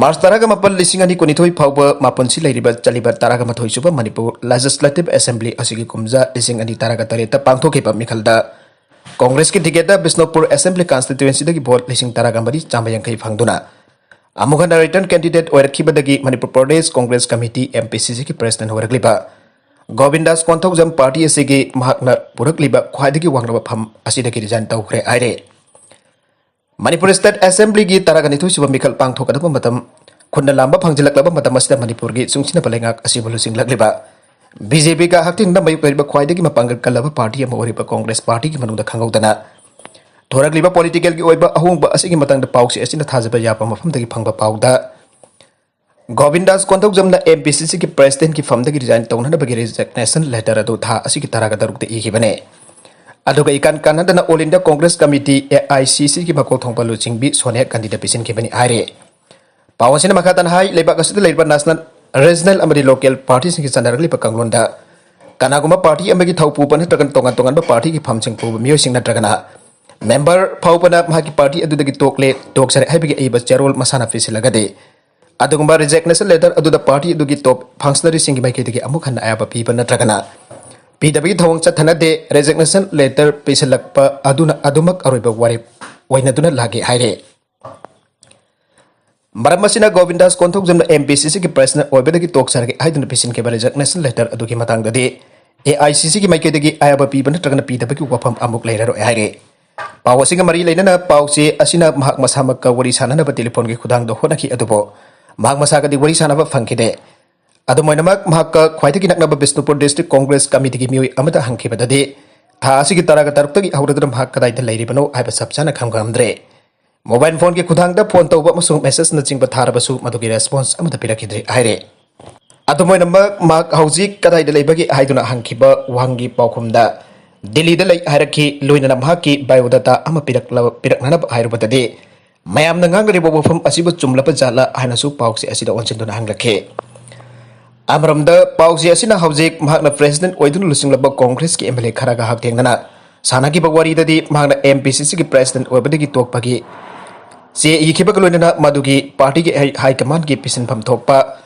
ꯃꯥꯔꯆ ꯇꯔꯥꯒ ꯃꯥꯄꯟ, ꯂꯤꯁꯤꯡ ꯑꯅꯤ ꯀꯨꯟꯅꯤꯊꯣꯏ ꯐꯥꯎꯕ ꯃꯥꯄꯨꯟꯁꯤ ꯂꯩꯔꯤꯕ ꯆꯠꯂꯤꯕ ꯇꯔꯥꯒ ꯃꯥꯊꯣꯏ ꯁꯨꯕ ꯃꯅꯤꯄꯨꯔ ꯂꯦꯖꯤꯁꯂꯦꯇꯤꯚ ꯑꯦꯁꯦꯝꯕ꯭ꯂꯤ ꯑꯁꯤꯒꯤ ꯀꯨꯝꯖꯥ ꯂꯤꯁꯤꯡ ꯑꯅꯤ ꯇꯔꯥꯒ ꯇꯔꯦꯠꯇ ꯄꯥꯡꯊꯣꯛꯈꯤꯕ ꯃꯤꯈꯜꯗ ꯀꯣꯡꯒ꯭ꯔꯦꯁꯀꯤ ꯇꯤꯀꯦꯠꯇ ꯕꯤꯁꯅꯨꯄꯨꯔ ꯑꯦꯁꯦꯝꯕ꯭ꯂꯤ ꯀꯟꯁꯇꯤꯇ꯭ꯋꯦꯟꯁꯤꯗꯒꯤ ꯚꯣꯠ ꯂꯤꯁꯤꯡ ꯇꯔꯥꯒ ꯃꯔꯤ ꯆꯥꯝꯃ ꯌꯥꯡꯈꯩ ꯐꯪꯗꯨꯅ ꯑꯃꯨꯛ ꯍꯟꯅ ꯔꯤꯇꯔꯟ ꯀꯦꯟꯗꯤꯗꯦꯠ ꯑꯣꯏꯔꯛꯈꯤꯕꯗꯒꯤ Manipur Pradesh congress committee, M P C ꯁꯤꯒꯤ ꯄ꯭ꯔꯦꯁꯤꯗꯦꯟ ꯑꯣꯏꯔꯛꯂꯤꯕ ꯒꯣꯕꯤꯟꯗꯥꯁ ꯀꯣꯟꯊꯧꯖꯝ ꯄꯥꯔꯇꯤ ꯑꯁꯤꯒꯤ ꯃꯍꯥꯛꯅ ꯄꯨꯔꯛꯂꯤꯕ ꯈ꯭ꯋꯥꯏꯗꯒꯤ ꯋꯥꯡꯂꯕ ꯐꯝ ꯑꯁꯤꯗꯒꯤ ꯔꯤꯖꯥꯏꯟ ꯇꯧꯈ꯭ꯔꯦ ꯍꯥꯏꯔꯦ꯫ ꯃꯅꯤꯄꯨꯔ ꯁ꯭ꯇꯦꯠ ꯑꯦꯁꯦꯝꯕ꯭ꯂꯤꯒꯤ ꯇꯔꯥꯒ ꯅꯤꯊꯣꯏ ꯁꯨꯕ ꯃꯤꯈꯜ ꯄꯥꯡꯊꯣꯛꯀꯗꯕ ꯃꯇꯝ ꯈꯨꯟꯅ ꯂꯥꯝꯕ ꯐꯪꯖꯤꯜꯂꯛꯂꯕ ꯃꯇꯝ ꯑꯁꯤꯗ ꯃꯅꯤꯄꯨꯔꯒꯤ ꯆꯨꯡꯁꯤꯟꯅꯕ ꯂꯩꯉꯥꯛ ꯑꯁꯤꯕꯨ ꯂꯨꯆꯤꯡꯂꯛꯂꯤꯕ ꯕꯤ ꯖꯦ ꯄꯤꯒ ꯍꯛꯊꯦꯡꯅꯅ ꯃꯥꯌꯣꯛꯅꯔꯤꯕ ꯈ꯭ꯋꯥꯏꯗꯒꯤ ꯃꯄꯥꯡꯒꯜ ꯀꯜꯂꯕ ꯄꯥꯔꯇꯤ ꯑꯃ ꯑꯣꯏꯔꯤꯕ ꯀꯣꯡꯒ꯭ꯔꯦꯁ ꯄꯥꯔꯇꯤꯒꯤ ꯃꯅꯨꯡꯗ ꯈꯪꯍꯧꯗꯅ ꯊꯣꯔꯛꯂꯤꯕ ꯄꯣꯂꯤꯇꯤꯀꯦꯜꯒꯤ ꯑꯣꯏꯕ ꯑꯍꯣꯡꯕ ꯑꯁꯤꯒꯤ ꯃꯇꯥꯡꯗ ꯄꯥꯎꯆꯦ ꯑꯁꯤꯅ ꯊꯥꯖꯕ ꯌꯥꯕ ꯃꯐꯝꯗꯒꯤ ꯐꯪꯕ ꯄꯥꯎꯗ ꯒꯣꯕꯤꯟꯗꯥꯁ ꯀꯣꯟꯊꯧꯖꯝꯅ ꯑꯦꯝ ꯄꯤ ꯁꯤ ꯁꯤꯒꯤ ꯄ꯭ꯔꯦꯁꯤꯗꯦꯟꯒꯤ ꯐꯝꯗꯒꯤ ꯔꯤꯖꯥꯏꯟ ꯇꯧꯅꯅꯕꯒꯤ ꯔꯤꯖꯤꯒꯅꯦꯁꯟ ꯂꯦꯇꯔ ꯑꯗꯨ ꯊꯥ ꯑꯁꯤꯒꯤ ꯇꯔꯥꯒ ꯇꯔꯨꯛꯇ ꯏꯈꯤꯕꯅꯤ꯫ ꯑꯗꯨꯒ ꯏꯀꯥꯟ ꯀꯥꯟꯅꯗꯅ all India congress committee, A I C ꯁꯤꯒꯤ ꯃꯀꯣꯛ ꯊꯣꯡꯕ ꯂꯨꯆꯤꯡꯕꯤ ꯁꯣꯅꯤꯌꯥ ꯒꯥꯟꯙꯤꯗ ꯄꯤꯁꯤꯟꯈꯤꯕꯅꯤ ꯍꯥꯏꯔꯤ꯫ ꯄꯥꯎ ꯑꯁꯤꯅ ꯃꯈꯥ ꯇꯥꯅ ꯍꯥꯏ, ꯂꯩꯕꯥꯛ ꯑꯁꯤꯗ ꯂꯩꯔꯤꯕ ꯅꯦꯁꯅꯦꯜ, ꯔꯤꯖꯅꯦꯜ ꯑꯃꯗꯤ ꯂꯣꯀꯦꯜ ꯄꯥꯔꯇꯤꯁꯤꯡꯒꯤ ꯆꯠꯅꯔꯛꯂꯤꯕ ꯀꯥꯡꯂꯣꯟꯗ ꯀꯅꯥꯒꯨꯝꯕ ꯄꯥꯔꯇꯤ ꯑꯃꯒꯤ ꯊꯧ ꯄꯨꯕ ꯅꯠꯇ꯭ꯔꯒꯅ ꯇꯣꯉꯥꯟ ꯇꯣꯉꯥꯟꯕ ꯄꯥꯔꯇꯤꯒꯤ ꯐꯝꯁꯤꯡ ꯄꯨꯕ ꯃꯤꯑꯣꯏꯁꯤꯡ ꯅꯠꯇ꯭ꯔꯒꯅ ꯃꯦꯝꯕꯔ ꯐꯥꯎꯕꯅ ꯃꯍꯥꯛꯀꯤ ꯄꯥꯔꯇꯤ ꯑꯗꯨꯗꯒꯤ ꯇꯣꯛꯂꯦ, ꯇꯣꯛꯆꯔꯦ ꯍꯥꯏꯕꯒꯤ ꯑꯏꯕ ꯆꯦꯔꯣꯜ ꯃꯁꯥꯅ ꯄꯤꯁꯤꯜꯂꯒꯗꯤ, ꯑꯗꯨꯒꯨꯝꯕ ꯔꯤꯖꯤꯒꯅꯦꯁꯟ ꯂꯦꯇꯔ ꯑꯗꯨꯗ ꯄꯥꯔꯇꯤ ꯑꯗꯨꯒꯤ ꯇꯣꯞ ꯐꯪꯁꯅꯔꯤꯁꯤꯡꯒꯤ ꯃꯥꯏꯀꯩꯗꯒꯤ ꯑꯃꯨꯛ ꯍꯟꯅ ꯑꯌꯥꯕ ꯄꯤꯕ ꯅꯠꯇ꯭ꯔꯒꯅ ꯄꯤꯗꯕꯒꯤ ꯊꯧꯑꯣꯡ ꯆꯠꯊꯅꯗꯦ꯫ ꯔꯤꯖꯤꯒꯅꯦꯁꯟ ꯂꯦꯇꯔ ꯄꯤꯁꯤꯜꯂꯛꯄ ꯑꯗꯨꯅ ꯑꯗꯨꯃꯛ ꯑꯔꯣꯏꯕ ꯋꯥꯔꯦꯞ ꯑꯣꯏꯅꯗꯨꯅ ꯂꯥꯛꯀꯦ ꯍꯥꯏꯔꯦ꯫ ꯃꯔꯝ ꯑꯁꯤꯅ ꯒꯣꯕꯤꯟꯗꯥꯁ ꯀꯣꯟꯊꯧꯖꯝꯅ ꯑꯦꯝ ꯄꯤ ꯁꯤ ꯁꯤꯒꯤ ꯄ꯭ꯔꯦꯁꯤꯗꯦꯟ ꯑꯣꯏꯕꯗꯒꯤ ꯇꯣꯛꯆꯔꯒꯦ ꯍꯥꯏꯗꯨꯅ ꯄꯤꯁꯤꯟꯈꯤꯕ ꯔꯤꯖꯤꯒꯅꯦꯁꯟ ꯂꯦꯇꯔ ꯑꯗꯨꯒꯤ ꯃꯇꯥꯡꯗꯗꯤ ꯑꯦ ꯑꯥꯏ ꯁꯤ ꯁꯤꯒꯤ ꯃꯥꯏꯀꯩꯗꯒꯤ ꯑꯌꯥꯕ ꯄꯤꯕ ꯅꯠꯇ꯭ꯔꯒꯅ ꯄꯤꯗꯕꯒꯤ ꯋꯥꯐꯝ ꯑꯃꯨꯛ ꯂꯩꯔꯔꯣꯏ ꯍꯥꯏꯔꯦ꯫ ꯄꯥꯎ ꯑꯁꯤꯒ ꯃꯔꯤ ꯂꯩꯅꯅ ꯄꯥꯎꯆꯦ ꯑꯁꯤꯅ ꯃꯍꯥꯛ ꯃꯁꯥꯃꯛꯀ ꯋꯥꯔꯤ ꯁꯥꯟꯅꯅꯕ ꯇꯦꯂꯤꯐꯣꯟꯒꯤ ꯈꯨꯊꯥꯡꯗ ꯍꯣꯠꯅꯈꯤ, ꯑꯗꯨꯕꯨ ꯃꯍꯥꯛ ꯃꯁꯥꯒꯗꯤ ꯋꯥꯔꯤ ꯁꯥꯟꯅꯕ ꯐꯪꯈꯤꯗꯦ꯫ ꯑꯗꯨꯝ ꯑꯣꯏꯅꯃꯛ, ꯃꯍꯥꯛꯀ ꯈ꯭ꯋꯥꯏꯗꯒꯤ ꯅꯛꯅꯕ ꯕꯤꯁꯅꯨꯄꯨꯔ ꯗꯤꯁꯇ꯭ꯔꯤꯛ ꯀꯣꯡꯒ꯭ꯔꯦꯁ ꯀꯃꯤꯇꯤꯒꯤ ꯃꯤꯑꯣꯏ ꯑꯃꯗ ꯍꯪꯈꯤꯕꯗꯗꯤ, ꯊꯥ ꯑꯁꯤꯒꯤ ꯇꯔꯥꯒ ꯇꯔꯨꯛꯇꯒꯤ ꯍꯧꯔꯗꯨꯅ ꯃꯍꯥꯛ ꯀꯗꯥꯏꯗ ꯂꯩꯔꯤꯕꯅꯣ ꯍꯥꯏꯕ ꯆꯞ ꯆꯥꯅ ꯈꯪꯕ ꯉꯝꯗ꯭ꯔꯦ꯫ ꯃꯣꯕꯥꯏꯜ ꯐꯣꯟꯒꯤ ꯈꯨꯠꯊꯥꯡꯗ ꯐꯣꯟ ꯇꯧꯕ ꯑꯃꯁꯨꯡ ꯃꯦꯁꯦꯖꯅꯆꯤꯡꯕ ꯊꯥꯔꯕꯁꯨ ꯃꯗꯨꯒꯤ ꯔꯦꯁꯄꯣꯟꯁ ꯑꯃꯠꯇ ꯄꯤꯔꯛꯈꯤꯗ꯭ꯔꯦ ꯍꯥꯏꯔꯦ꯫ ꯑꯗꯨꯝ ꯑꯣꯏꯅꯃꯛ, ꯃꯍꯥꯛ ꯍꯧꯖꯤꯛ ꯀꯗꯥꯏꯗ ꯂꯩꯕꯒꯦ ꯍꯥꯏꯗꯨꯅ ꯍꯪꯈꯤꯕ ꯋꯥꯍꯪꯒꯤ ꯄꯥꯎꯈꯨꯝꯗ, "ꯗꯤꯜꯂꯤꯗ ꯂꯩ" ꯍꯥꯏꯔꯛꯈꯤ꯫ ꯂꯣꯏꯅꯅ ꯃꯍꯥꯛꯀꯤ ꯕꯥꯏꯑꯣꯗꯥꯇꯥ ꯑꯃ ꯄꯤꯔꯛꯂꯕ-, ꯄꯤꯔꯛꯅꯅꯕ ꯍꯥꯏꯔꯨꯕꯗꯗꯤ, ꯃꯌꯥꯝꯅ ꯉꯥꯡꯅꯔꯤꯕ ꯋꯥꯐꯝ ꯑꯁꯤꯕꯨ ꯆꯨꯝꯂꯕ ꯖꯥꯠꯂꯥ ꯍꯥꯏꯅꯁꯨ ꯄꯥꯎꯆꯦ ꯑꯁꯤꯗ ꯑꯣꯟꯁꯤꯟꯗꯨꯅ ꯍꯪꯂꯛꯈꯤ꯫ ꯑꯃꯔꯣꯝꯗ, ꯄꯥꯎꯆꯦ ꯑꯁꯤꯅ ꯍꯧꯖꯤꯛ ꯃꯍꯥꯛꯅ ꯄ꯭ꯔꯦꯁꯤꯗꯦꯟꯠ ꯑꯣꯏꯗꯨꯅ ꯂꯨꯆꯤꯡꯂꯕ ꯀꯣꯡꯒ꯭ꯔꯦꯁꯀꯤ ꯑꯦꯝ ꯑꯦꯜ ꯑꯦ ꯈꯔꯒ ꯍꯛꯊꯦꯡꯅꯅ ꯁꯥꯟꯅꯈꯤꯕ ꯋꯥꯔꯤꯗꯗꯤ, ꯃꯍꯥꯛꯅ ꯑꯦꯝ ꯄꯤ ꯁꯤ ꯁꯤꯒꯤ ꯄ꯭ꯔꯦꯁꯤꯗꯦꯟꯠ ꯑꯣꯏꯕꯗꯒꯤ ꯇꯣꯛꯄꯒꯤ ꯆꯦ ꯏꯈꯤꯕꯒ ꯂꯣꯏꯅꯅ ꯃꯗꯨꯒꯤ ꯄꯥꯔꯇꯤꯒꯤ ꯍꯥꯏ, ꯍꯥꯏ ꯀꯃꯥꯟꯗꯒꯤ ꯄꯤꯁꯤꯟꯐꯝ ꯊꯣꯛꯄ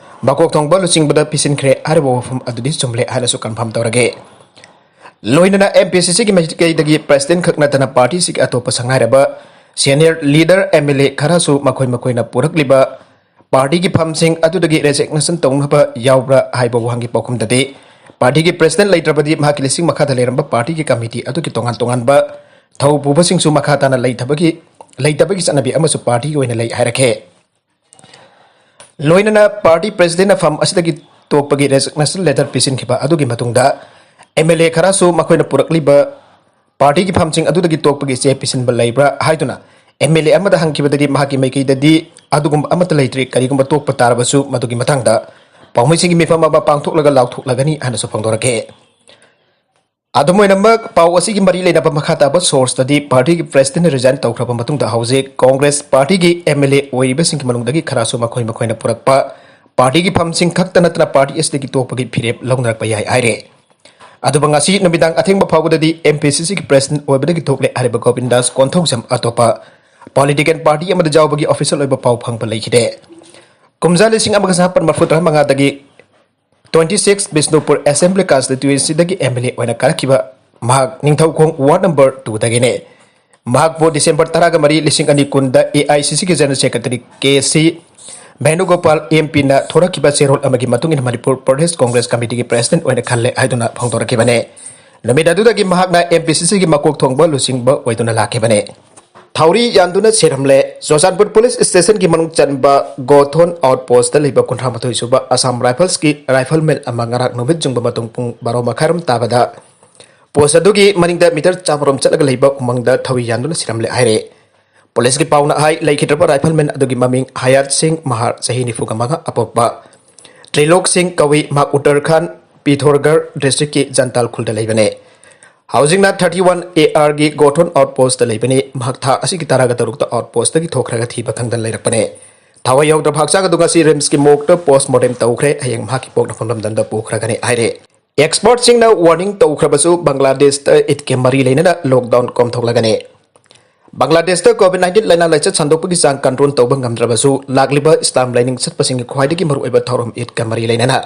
ꯃꯀꯣꯛ ꯊꯣꯡꯕ ꯂꯨꯆꯤꯡꯕꯗ ꯄꯤꯁꯤꯟꯈ꯭ꯔꯦ ꯍꯥꯏꯔꯤꯕ ꯋꯥꯐꯝ ꯑꯗꯨꯗꯤ ꯆꯨꯝꯂꯦ ꯍꯥꯏꯅꯁꯨ ꯀꯟꯐꯥꯔꯝ ꯇꯧꯔꯒꯦ꯫ ꯂꯣꯏꯅꯅ ꯑꯦꯝ ꯄꯤ ꯁꯤ ꯁꯤꯒꯤ ꯃꯥꯏꯀꯩꯗꯒꯤ ꯄ꯭ꯔꯦꯁꯤꯗꯦꯟꯠ ꯈꯛ ꯅꯠꯇꯅ ꯄꯥꯔꯇꯤꯁꯤꯒꯤ ꯑꯇꯣꯞꯄ ꯁꯛꯅꯥꯏꯔꯕ ꯁꯦꯅꯤꯌꯔ ꯂꯤꯗꯔ ꯑꯦꯝ ꯑꯦꯜ ꯑꯦ ꯈꯔꯁꯨ ꯃꯈꯣꯏ ꯃꯈꯣꯏꯅ ꯄꯨꯔꯛꯂꯤꯕ ꯄꯥꯔꯇꯤꯒꯤ ꯐꯝꯁꯤꯡ ꯑꯗꯨꯗꯒꯤ ꯔꯦꯖꯤꯒꯅꯦꯁꯟ ꯇꯧꯅꯕ ꯌꯥꯎꯕ꯭ꯔꯥ ꯍꯥꯏꯕ ꯋꯥꯍꯪꯒꯤ ꯄꯥꯎꯈꯨꯝꯗꯗꯤ, ꯄꯥꯔꯇꯤꯒꯤ ꯄ꯭ꯔꯦꯁꯤꯗꯦꯟꯠ ꯂꯩꯇ꯭ꯔꯕꯗꯤ ꯃꯍꯥꯛꯀꯤ ꯂꯤꯁꯤꯡ ꯃꯈꯥꯗ ꯂꯩꯔꯝꯕ ꯄꯥꯔꯇꯤꯒꯤ ꯀꯃꯤꯇꯤ ꯑꯗꯨꯒꯤ ꯇꯣꯉꯥꯟ ꯇꯣꯉꯥꯟꯕ ꯊꯧ ꯄꯨꯕꯁꯤꯡꯁꯨ ꯃꯈꯥ ꯇꯥꯅ ꯂꯩꯊꯕꯒꯤ, ꯂꯩꯇꯕꯒꯤ ꯆꯠꯅꯕꯤ ꯑꯃꯁꯨ ꯄꯥꯔꯇꯤꯒꯤ ꯑꯣꯏꯅ ꯂꯩ ꯍꯥꯏꯔꯛꯈꯤ꯫ ꯂꯣꯏꯅꯅ ꯄꯥꯔꯇꯤ ꯄ꯭ꯔꯦꯁꯤꯗꯦꯟꯠꯅ ꯐꯝ ꯑꯁꯤꯗꯒꯤ ꯇꯣꯛꯄꯒꯤ ꯔꯦꯖꯤꯒꯅꯦꯁꯟ ꯂꯦꯇꯔ ꯄꯤꯁꯤꯟꯈꯤꯕ ꯑꯗꯨꯒꯤ ꯃꯇꯨꯡꯗ, ꯑꯦꯝ ꯑꯦꯜ ꯑꯦ ꯈꯔꯁꯨ ꯃꯈꯣꯏꯅ ꯄꯨꯔꯛꯂꯤꯕ ꯄꯥꯔꯇꯤꯒꯤ ꯐꯝꯁꯤꯡ ꯑꯗꯨꯗꯒꯤ ꯇꯣꯛꯄꯒꯤ ꯆꯦ ꯄꯤꯁꯤꯟꯕ ꯂꯩꯕ꯭ꯔꯥ ꯍꯥꯏꯗꯨꯅ ꯑꯦꯝ ꯑꯦꯜ ꯑꯦ ꯑꯃꯗ ꯍꯪꯈꯤꯕꯗꯗꯤ, ꯃꯍꯥꯛꯀꯤ ꯃꯥꯏꯀꯩꯗꯗꯤ ꯑꯗꯨꯒꯨꯝꯕ ꯑꯃꯠꯇ ꯂꯩꯇ꯭ꯔꯤ, ꯀꯔꯤꯒꯨꯝꯕ ꯇꯣꯛꯄ ꯇꯥꯔꯕꯁꯨ ꯃꯗꯨꯒꯤ ꯃꯇꯥꯡꯗ ꯄꯥꯎꯃꯤꯁꯤꯡꯒꯤ ꯃꯤꯐꯝ ꯑꯃ ꯄꯥꯡꯊꯣꯛꯂꯒ ꯂꯥꯎꯊꯣꯛꯂꯒꯅꯤ ꯍꯥꯏꯅꯁꯨ ꯐꯣꯡꯗꯣꯔꯛꯈꯤ꯫ ꯑꯗꯨꯝ ꯑꯣꯏꯅꯃꯛ, ꯄꯥꯎ ꯑꯁꯤꯒꯤ ꯃꯔꯤ ꯂꯩꯅꯕ ꯃꯈꯥ ꯇꯥꯕ ꯁꯣꯔꯁꯇꯗꯤ, ꯄꯥꯔꯇꯤꯒꯤ ꯄ꯭ꯔꯦꯁꯤꯗꯦꯟꯠ ꯔꯤꯖꯥꯏꯟ ꯇꯧꯈ꯭ꯔꯕ ꯃꯇꯨꯡꯗ ꯍꯧꯖꯤꯛ ꯀꯣꯡꯒ꯭ꯔꯦꯁ ꯄꯥꯔꯇꯤꯒꯤ ꯑꯦꯝ ꯑꯦꯜ ꯑꯦ ꯑꯣꯏꯔꯤꯕꯁꯤꯡꯒꯤ ꯃꯅꯨꯡꯗꯒꯤ ꯈꯔꯁꯨ ꯃꯈꯣꯏ ꯃꯈꯣꯏꯅ ꯄꯨꯔꯛꯄ ꯄꯥꯔꯇꯤꯒꯤ ꯐꯝꯁꯤꯡ ꯈꯛꯇ ꯅꯠꯇꯅ ꯄꯥꯔꯇꯤ ꯑꯁꯤꯗꯒꯤ ꯇꯣꯛꯄꯒꯤ ꯐꯤꯔꯦꯞ ꯂꯧꯅꯔꯛꯄ ꯌꯥꯏ ꯍꯥꯏꯔꯦ꯫ ꯑꯗꯨꯕꯨ ꯉꯁꯤ ꯅꯨꯃꯤꯗꯥꯡ ꯑꯊꯦꯡꯕ ꯐꯥꯎꯕꯗꯗꯤ ꯑꯦꯝ ꯄꯤ ꯁꯤ ꯁꯤꯒꯤ ꯄ꯭ꯔꯦꯁꯤꯗꯦꯟꯠ ꯑꯣꯏꯕꯗꯒꯤ ꯊꯣꯛꯂꯦ ꯍꯥꯏꯔꯤꯕ ꯒꯣꯕꯤꯟꯗꯥꯁ ꯀꯣꯟꯊꯧꯖꯝ ꯑꯇꯣꯞꯄ ꯄꯣꯂꯤꯇꯤꯀꯦꯜ ꯄꯥꯔꯇꯤ ꯑꯃꯗ ꯌꯥꯎꯕꯒꯤ ꯑꯣꯐꯤꯁꯤꯌꯦꯜ ꯑꯣꯏꯕ ꯄꯥꯎ ꯐꯪꯕ ꯂꯩꯈꯤꯗꯦ꯫ ꯀꯨꯝꯖꯥ ꯂꯤꯁꯤꯡ ꯑꯃꯒ ꯆꯃꯥꯄꯟ ꯃꯔꯤꯐꯨ ꯇꯔꯥꯃꯉꯥꯗꯒꯤ ꯇ꯭ꯋꯦꯟꯇꯤ ꯁꯤꯛꯁ ꯕꯤꯁꯅꯨꯄꯨꯔ ꯑꯦꯁꯦꯝꯕ꯭ꯂꯤ ꯀꯟꯁꯇꯤꯇ꯭ꯌꯨꯑꯦꯟꯁꯤꯗꯒꯤ ꯑꯦꯝ ꯑꯦꯜ ꯑꯦ ꯑꯣꯏꯅ ꯀꯥꯔꯛꯈꯤꯕ ꯃꯍꯥꯛ ꯅꯤꯡꯊꯧꯈꯣꯡ ꯋꯥꯔꯗ ꯅꯝꯕꯔ ꯇꯨꯗꯒꯤꯅꯤ꯫ ꯃꯍꯥꯛꯄꯨ ꯗꯤꯁꯦꯝꯕꯔ ꯇꯔꯥꯒ ꯃꯔꯤ, ꯂꯤꯁꯤꯡ ꯑꯅꯤ ꯀꯨꯟꯗ ꯑꯦ ꯑꯥꯏ ꯁꯤ ꯁꯤꯒꯤ general secretary K C ꯚꯦꯅꯨꯒꯣꯄꯥꯜ M ꯄꯤꯅ ꯊꯣꯔꯛꯈꯤꯕ ꯆꯦꯔꯣꯜ ꯑꯃꯒꯤ ꯃꯇꯨꯡ ꯏꯟꯅ ꯃꯅꯤꯄꯨꯔ ꯄ꯭ꯔꯗꯦꯁ ꯀꯣꯡꯒ꯭ꯔꯦꯁ ꯀꯃꯤꯇꯤꯒꯤ ꯄ꯭ꯔꯦꯁꯤꯗꯦꯟꯠ ꯑꯣꯏꯅ ꯈꯜꯂꯦ ꯍꯥꯏꯗꯨꯅ ꯐꯣꯡꯗꯣꯔꯛꯈꯤꯕꯅꯤ꯫ ꯅꯨꯃꯤꯠ ꯑꯗꯨꯗꯒꯤ ꯃꯍꯥꯛꯅ ꯑꯦꯝ ꯄꯤ ꯁꯤ ꯁꯤꯒꯤ ꯃꯀꯣꯛ ꯊꯣꯡꯕ ꯂꯨꯆꯤꯡꯕ ꯑꯣꯏꯗꯨꯅ ꯂꯥꯛꯈꯤꯕꯅꯤ꯫ ꯊꯧꯔꯤ ꯌꯥꯟꯗꯨꯅ ꯁꯤꯔꯝꯂꯦ꯫ ꯆꯨꯔꯆꯥꯟꯄꯨꯔ ꯄꯨꯂꯤꯁ ꯁ꯭ꯇꯦꯁꯟꯒꯤ ꯃꯅꯨꯡ ꯆꯟꯕ ꯒꯣꯊꯣꯟ ꯑꯥꯎꯠ ꯄꯣꯁꯇ ꯂꯩꯕ ꯀꯨꯟꯊ꯭ꯔꯥ ꯃꯥꯊꯣꯏ ꯁꯨꯕ ꯑꯁꯥꯝ ꯔꯥꯏꯐꯜꯁꯀꯤ ꯔꯥꯏꯐꯜꯃꯦꯟ ꯑꯃ ꯉꯔꯥꯡ ꯅꯨꯃꯤꯠ ꯌꯨꯡꯕ ꯃꯇꯨꯡ ꯄꯨꯡ ꯕꯥꯔꯣ ꯃꯈꯥꯏꯔꯣꯝ ꯇꯥꯕꯗ ꯄꯣꯁ ꯑꯗꯨꯒꯤ ꯃꯅꯤꯡꯗ ꯃꯤꯇꯔ ꯆꯥꯃꯔꯣꯝ ꯆꯠꯂꯒ ꯂꯩꯕ ꯎꯃꯪꯗ ꯊꯧꯔꯤ ꯌꯥꯟꯗꯨꯅ ꯁꯤꯔꯝꯂꯦ ꯍꯥꯏꯔꯦ꯫ ꯄꯨꯂꯤꯁꯀꯤ ꯄꯥꯎꯅ ꯍꯥꯏ, ꯂꯩꯈꯤꯗ꯭ꯔꯕ ꯔꯥꯏꯐꯜꯃꯦꯟ ꯑꯗꯨꯒꯤ ꯃꯃꯤꯡ ꯍꯌꯥꯠ ꯁꯤꯡ ꯃꯍꯥꯔ, ꯆꯍꯤ ꯅꯤꯐꯨꯒ ꯃꯉꯥ, ꯑꯄꯣꯛꯄ ꯇ꯭ꯔꯤꯂꯣꯛ ꯁꯤꯡ ꯀꯧꯏ꯫ ꯃꯍꯥꯛ ꯎꯠꯇꯔꯈꯥꯟ ꯄꯤꯊꯣꯔꯒꯔ ꯗꯤꯁꯇ꯭ꯔꯤꯛꯀꯤ ꯖꯟꯇꯥꯜ ꯈꯨꯜꯗ ꯂꯩꯕꯅꯦ꯫ ꯍꯧꯖꯤꯛꯅ ꯊꯥꯔꯇꯤ ꯋꯥꯟ ꯑꯦ ꯑꯥꯔꯒꯤ ꯒꯣꯊꯣꯟ ꯑꯥꯎꯠꯄꯣꯁꯇ ꯂꯩꯕꯅꯤ꯫ ꯃꯍꯥꯛ ꯊꯥ ꯑꯁꯤꯒꯤ ꯇꯔꯥꯒ ꯇꯔꯨꯛꯇ ꯑꯥꯎꯠꯄꯣꯁꯇꯒꯤ ꯊꯣꯛꯈ꯭ꯔꯒ ꯊꯤꯕ ꯈꯪꯗꯅ ꯂꯩꯔꯛꯄꯅꯦ꯫ ꯊꯋꯥꯏ ꯌꯥꯎꯗ꯭ꯔꯕ ꯍꯛꯆꯥꯡ ꯑꯗꯨ ꯉꯁꯤ ꯔꯤꯝꯁꯀꯤ ꯃꯣꯔꯒꯇ ꯄꯣꯁꯃꯣꯔꯇꯦꯝ ꯇꯧꯈ꯭ꯔꯦ꯫ ꯍꯌꯦꯡ ꯃꯍꯥꯛꯀꯤ ꯄꯣꯛꯅꯐꯝ ꯂꯝꯗꯝꯗ ꯄꯨꯈ꯭ꯔꯒꯅꯤ ꯍꯥꯏꯔꯦ꯫ ꯑꯦꯛꯁꯄꯔꯠꯁꯤꯡꯅ ꯋꯥꯔꯅꯤꯡ ꯇꯧꯈ꯭ꯔꯕꯁꯨ, ꯕꯪꯒ꯭ꯂꯥꯗꯦꯁꯇ ꯏꯗꯀ ꯃꯔꯤ ꯂꯩꯅꯅ ꯂꯣꯛꯗꯥꯎꯟ ꯀꯣꯝꯊꯣꯛꯂꯒꯅꯤ꯫ ꯕꯪꯒ꯭ꯂꯥꯗꯦꯁꯇ ꯀꯣꯚꯤꯗ ꯅꯥꯏꯟꯇꯤꯟ ꯂꯥꯏꯅꯥ ꯂꯥꯏꯆꯠ ꯁꯟꯗꯣꯛꯄꯒꯤ ꯆꯥꯡ ꯀꯟꯇ꯭ꯔꯣꯜ ꯇꯧꯕ ꯉꯝꯗ꯭ꯔꯕꯁꯨ, ꯂꯥꯛꯂꯤꯕ ꯏꯁꯂꯥꯝ ꯂꯥꯏꯅꯤꯡ ꯆꯠꯄꯁꯤꯡꯒꯤ ꯈ꯭ꯋꯥꯏꯗꯒꯤ ꯃꯔꯨꯑꯣꯏꯕ ꯊꯧꯔꯝ ꯏꯗꯀ ꯃꯔꯤ ꯂꯩꯅꯅ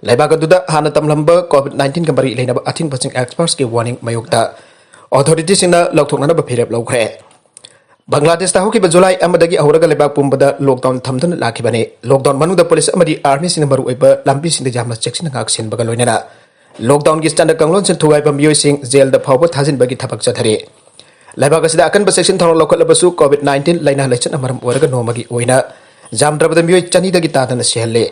ꯂꯩꯕꯥꯛ ꯑꯗꯨꯗ ꯍꯥꯟꯅ ꯇꯝꯂꯝꯕ ꯀꯣꯚꯤꯗ ꯅꯥꯏꯟꯇꯤꯟꯒ ꯃꯔꯤ ꯂꯩꯅꯕ ꯑꯊꯤꯡꯕꯁꯤꯡ ꯑꯦꯛꯁꯄꯔꯠꯁꯀꯤ ꯋꯥꯔꯅꯤꯡ ꯃꯥꯌꯣꯛꯇ ꯑꯣꯊꯣꯔꯤꯇꯤꯁꯤꯡꯅ ꯂꯧꯊꯣꯛꯅꯅꯕ ꯐꯤꯔꯦꯞ ꯂꯧꯈ꯭ꯔꯦ꯫ ꯕꯪꯒ꯭ꯂꯥꯗꯦꯁꯇ ꯍꯧꯈꯤꯕ ꯖꯨꯂꯥꯏ ꯑꯃꯗꯒꯤ ꯍꯧꯔꯒ ꯂꯩꯕꯥꯛ ꯄꯨꯝꯕꯗ ꯂꯣꯛꯗꯥꯎꯟ ꯊꯝꯗꯨꯅ ꯂꯥꯛꯈꯤꯕꯅꯤ꯫ ꯂꯣꯛꯗꯥꯎꯟ ꯃꯅꯨꯡꯗ ꯄꯨꯂꯤꯁ ꯑꯃꯗꯤ ꯑꯥꯔꯃꯤꯁꯤꯡꯅ ꯃꯔꯨꯑꯣꯏꯕ ꯂꯝꯕꯤꯁꯤꯡꯗ ꯌꯥꯝꯅ ꯆꯦꯛꯁꯤꯟꯅ ꯉꯥꯛꯁꯦꯟꯕꯒ ꯂꯣꯏꯅꯅ ꯂꯣꯛꯗꯥꯎꯟꯒꯤ ꯆꯠꯅ ꯀꯥꯡꯂꯣꯟꯁꯤꯡ ꯊꯨꯒꯥꯏꯕ ꯃꯤꯑꯣꯏꯁꯤꯡ ꯖꯦꯜꯗ ꯐꯥꯎꯕ ꯊꯥꯖꯤꯟꯕꯒꯤ ꯊꯕꯛ ꯆꯠꯊꯔꯤ꯫ ꯂꯩꯕꯥꯛ ꯑꯁꯤꯗ ꯑꯀꯟꯕ ꯆꯦꯛꯁꯤꯟ ꯊꯧꯔꯥꯡ ꯂꯧꯈꯠꯂꯕꯁꯨ, ꯀꯣꯚꯤꯗ ꯅꯥꯏꯟꯇꯤꯟ ꯂꯥꯏꯅꯥ ꯂꯥꯏꯆꯠꯅ ꯃꯔꯝ ꯑꯣꯏꯔꯒ ꯅꯣꯡꯃꯒꯤ ꯑꯣꯏꯅ ꯌꯥꯝꯗ꯭ꯔꯕꯗ ꯃꯤꯑꯣꯏ ꯆꯅꯤꯗꯒꯤ ꯇꯥꯗꯅ ꯁꯤꯍꯜꯂꯦ꯫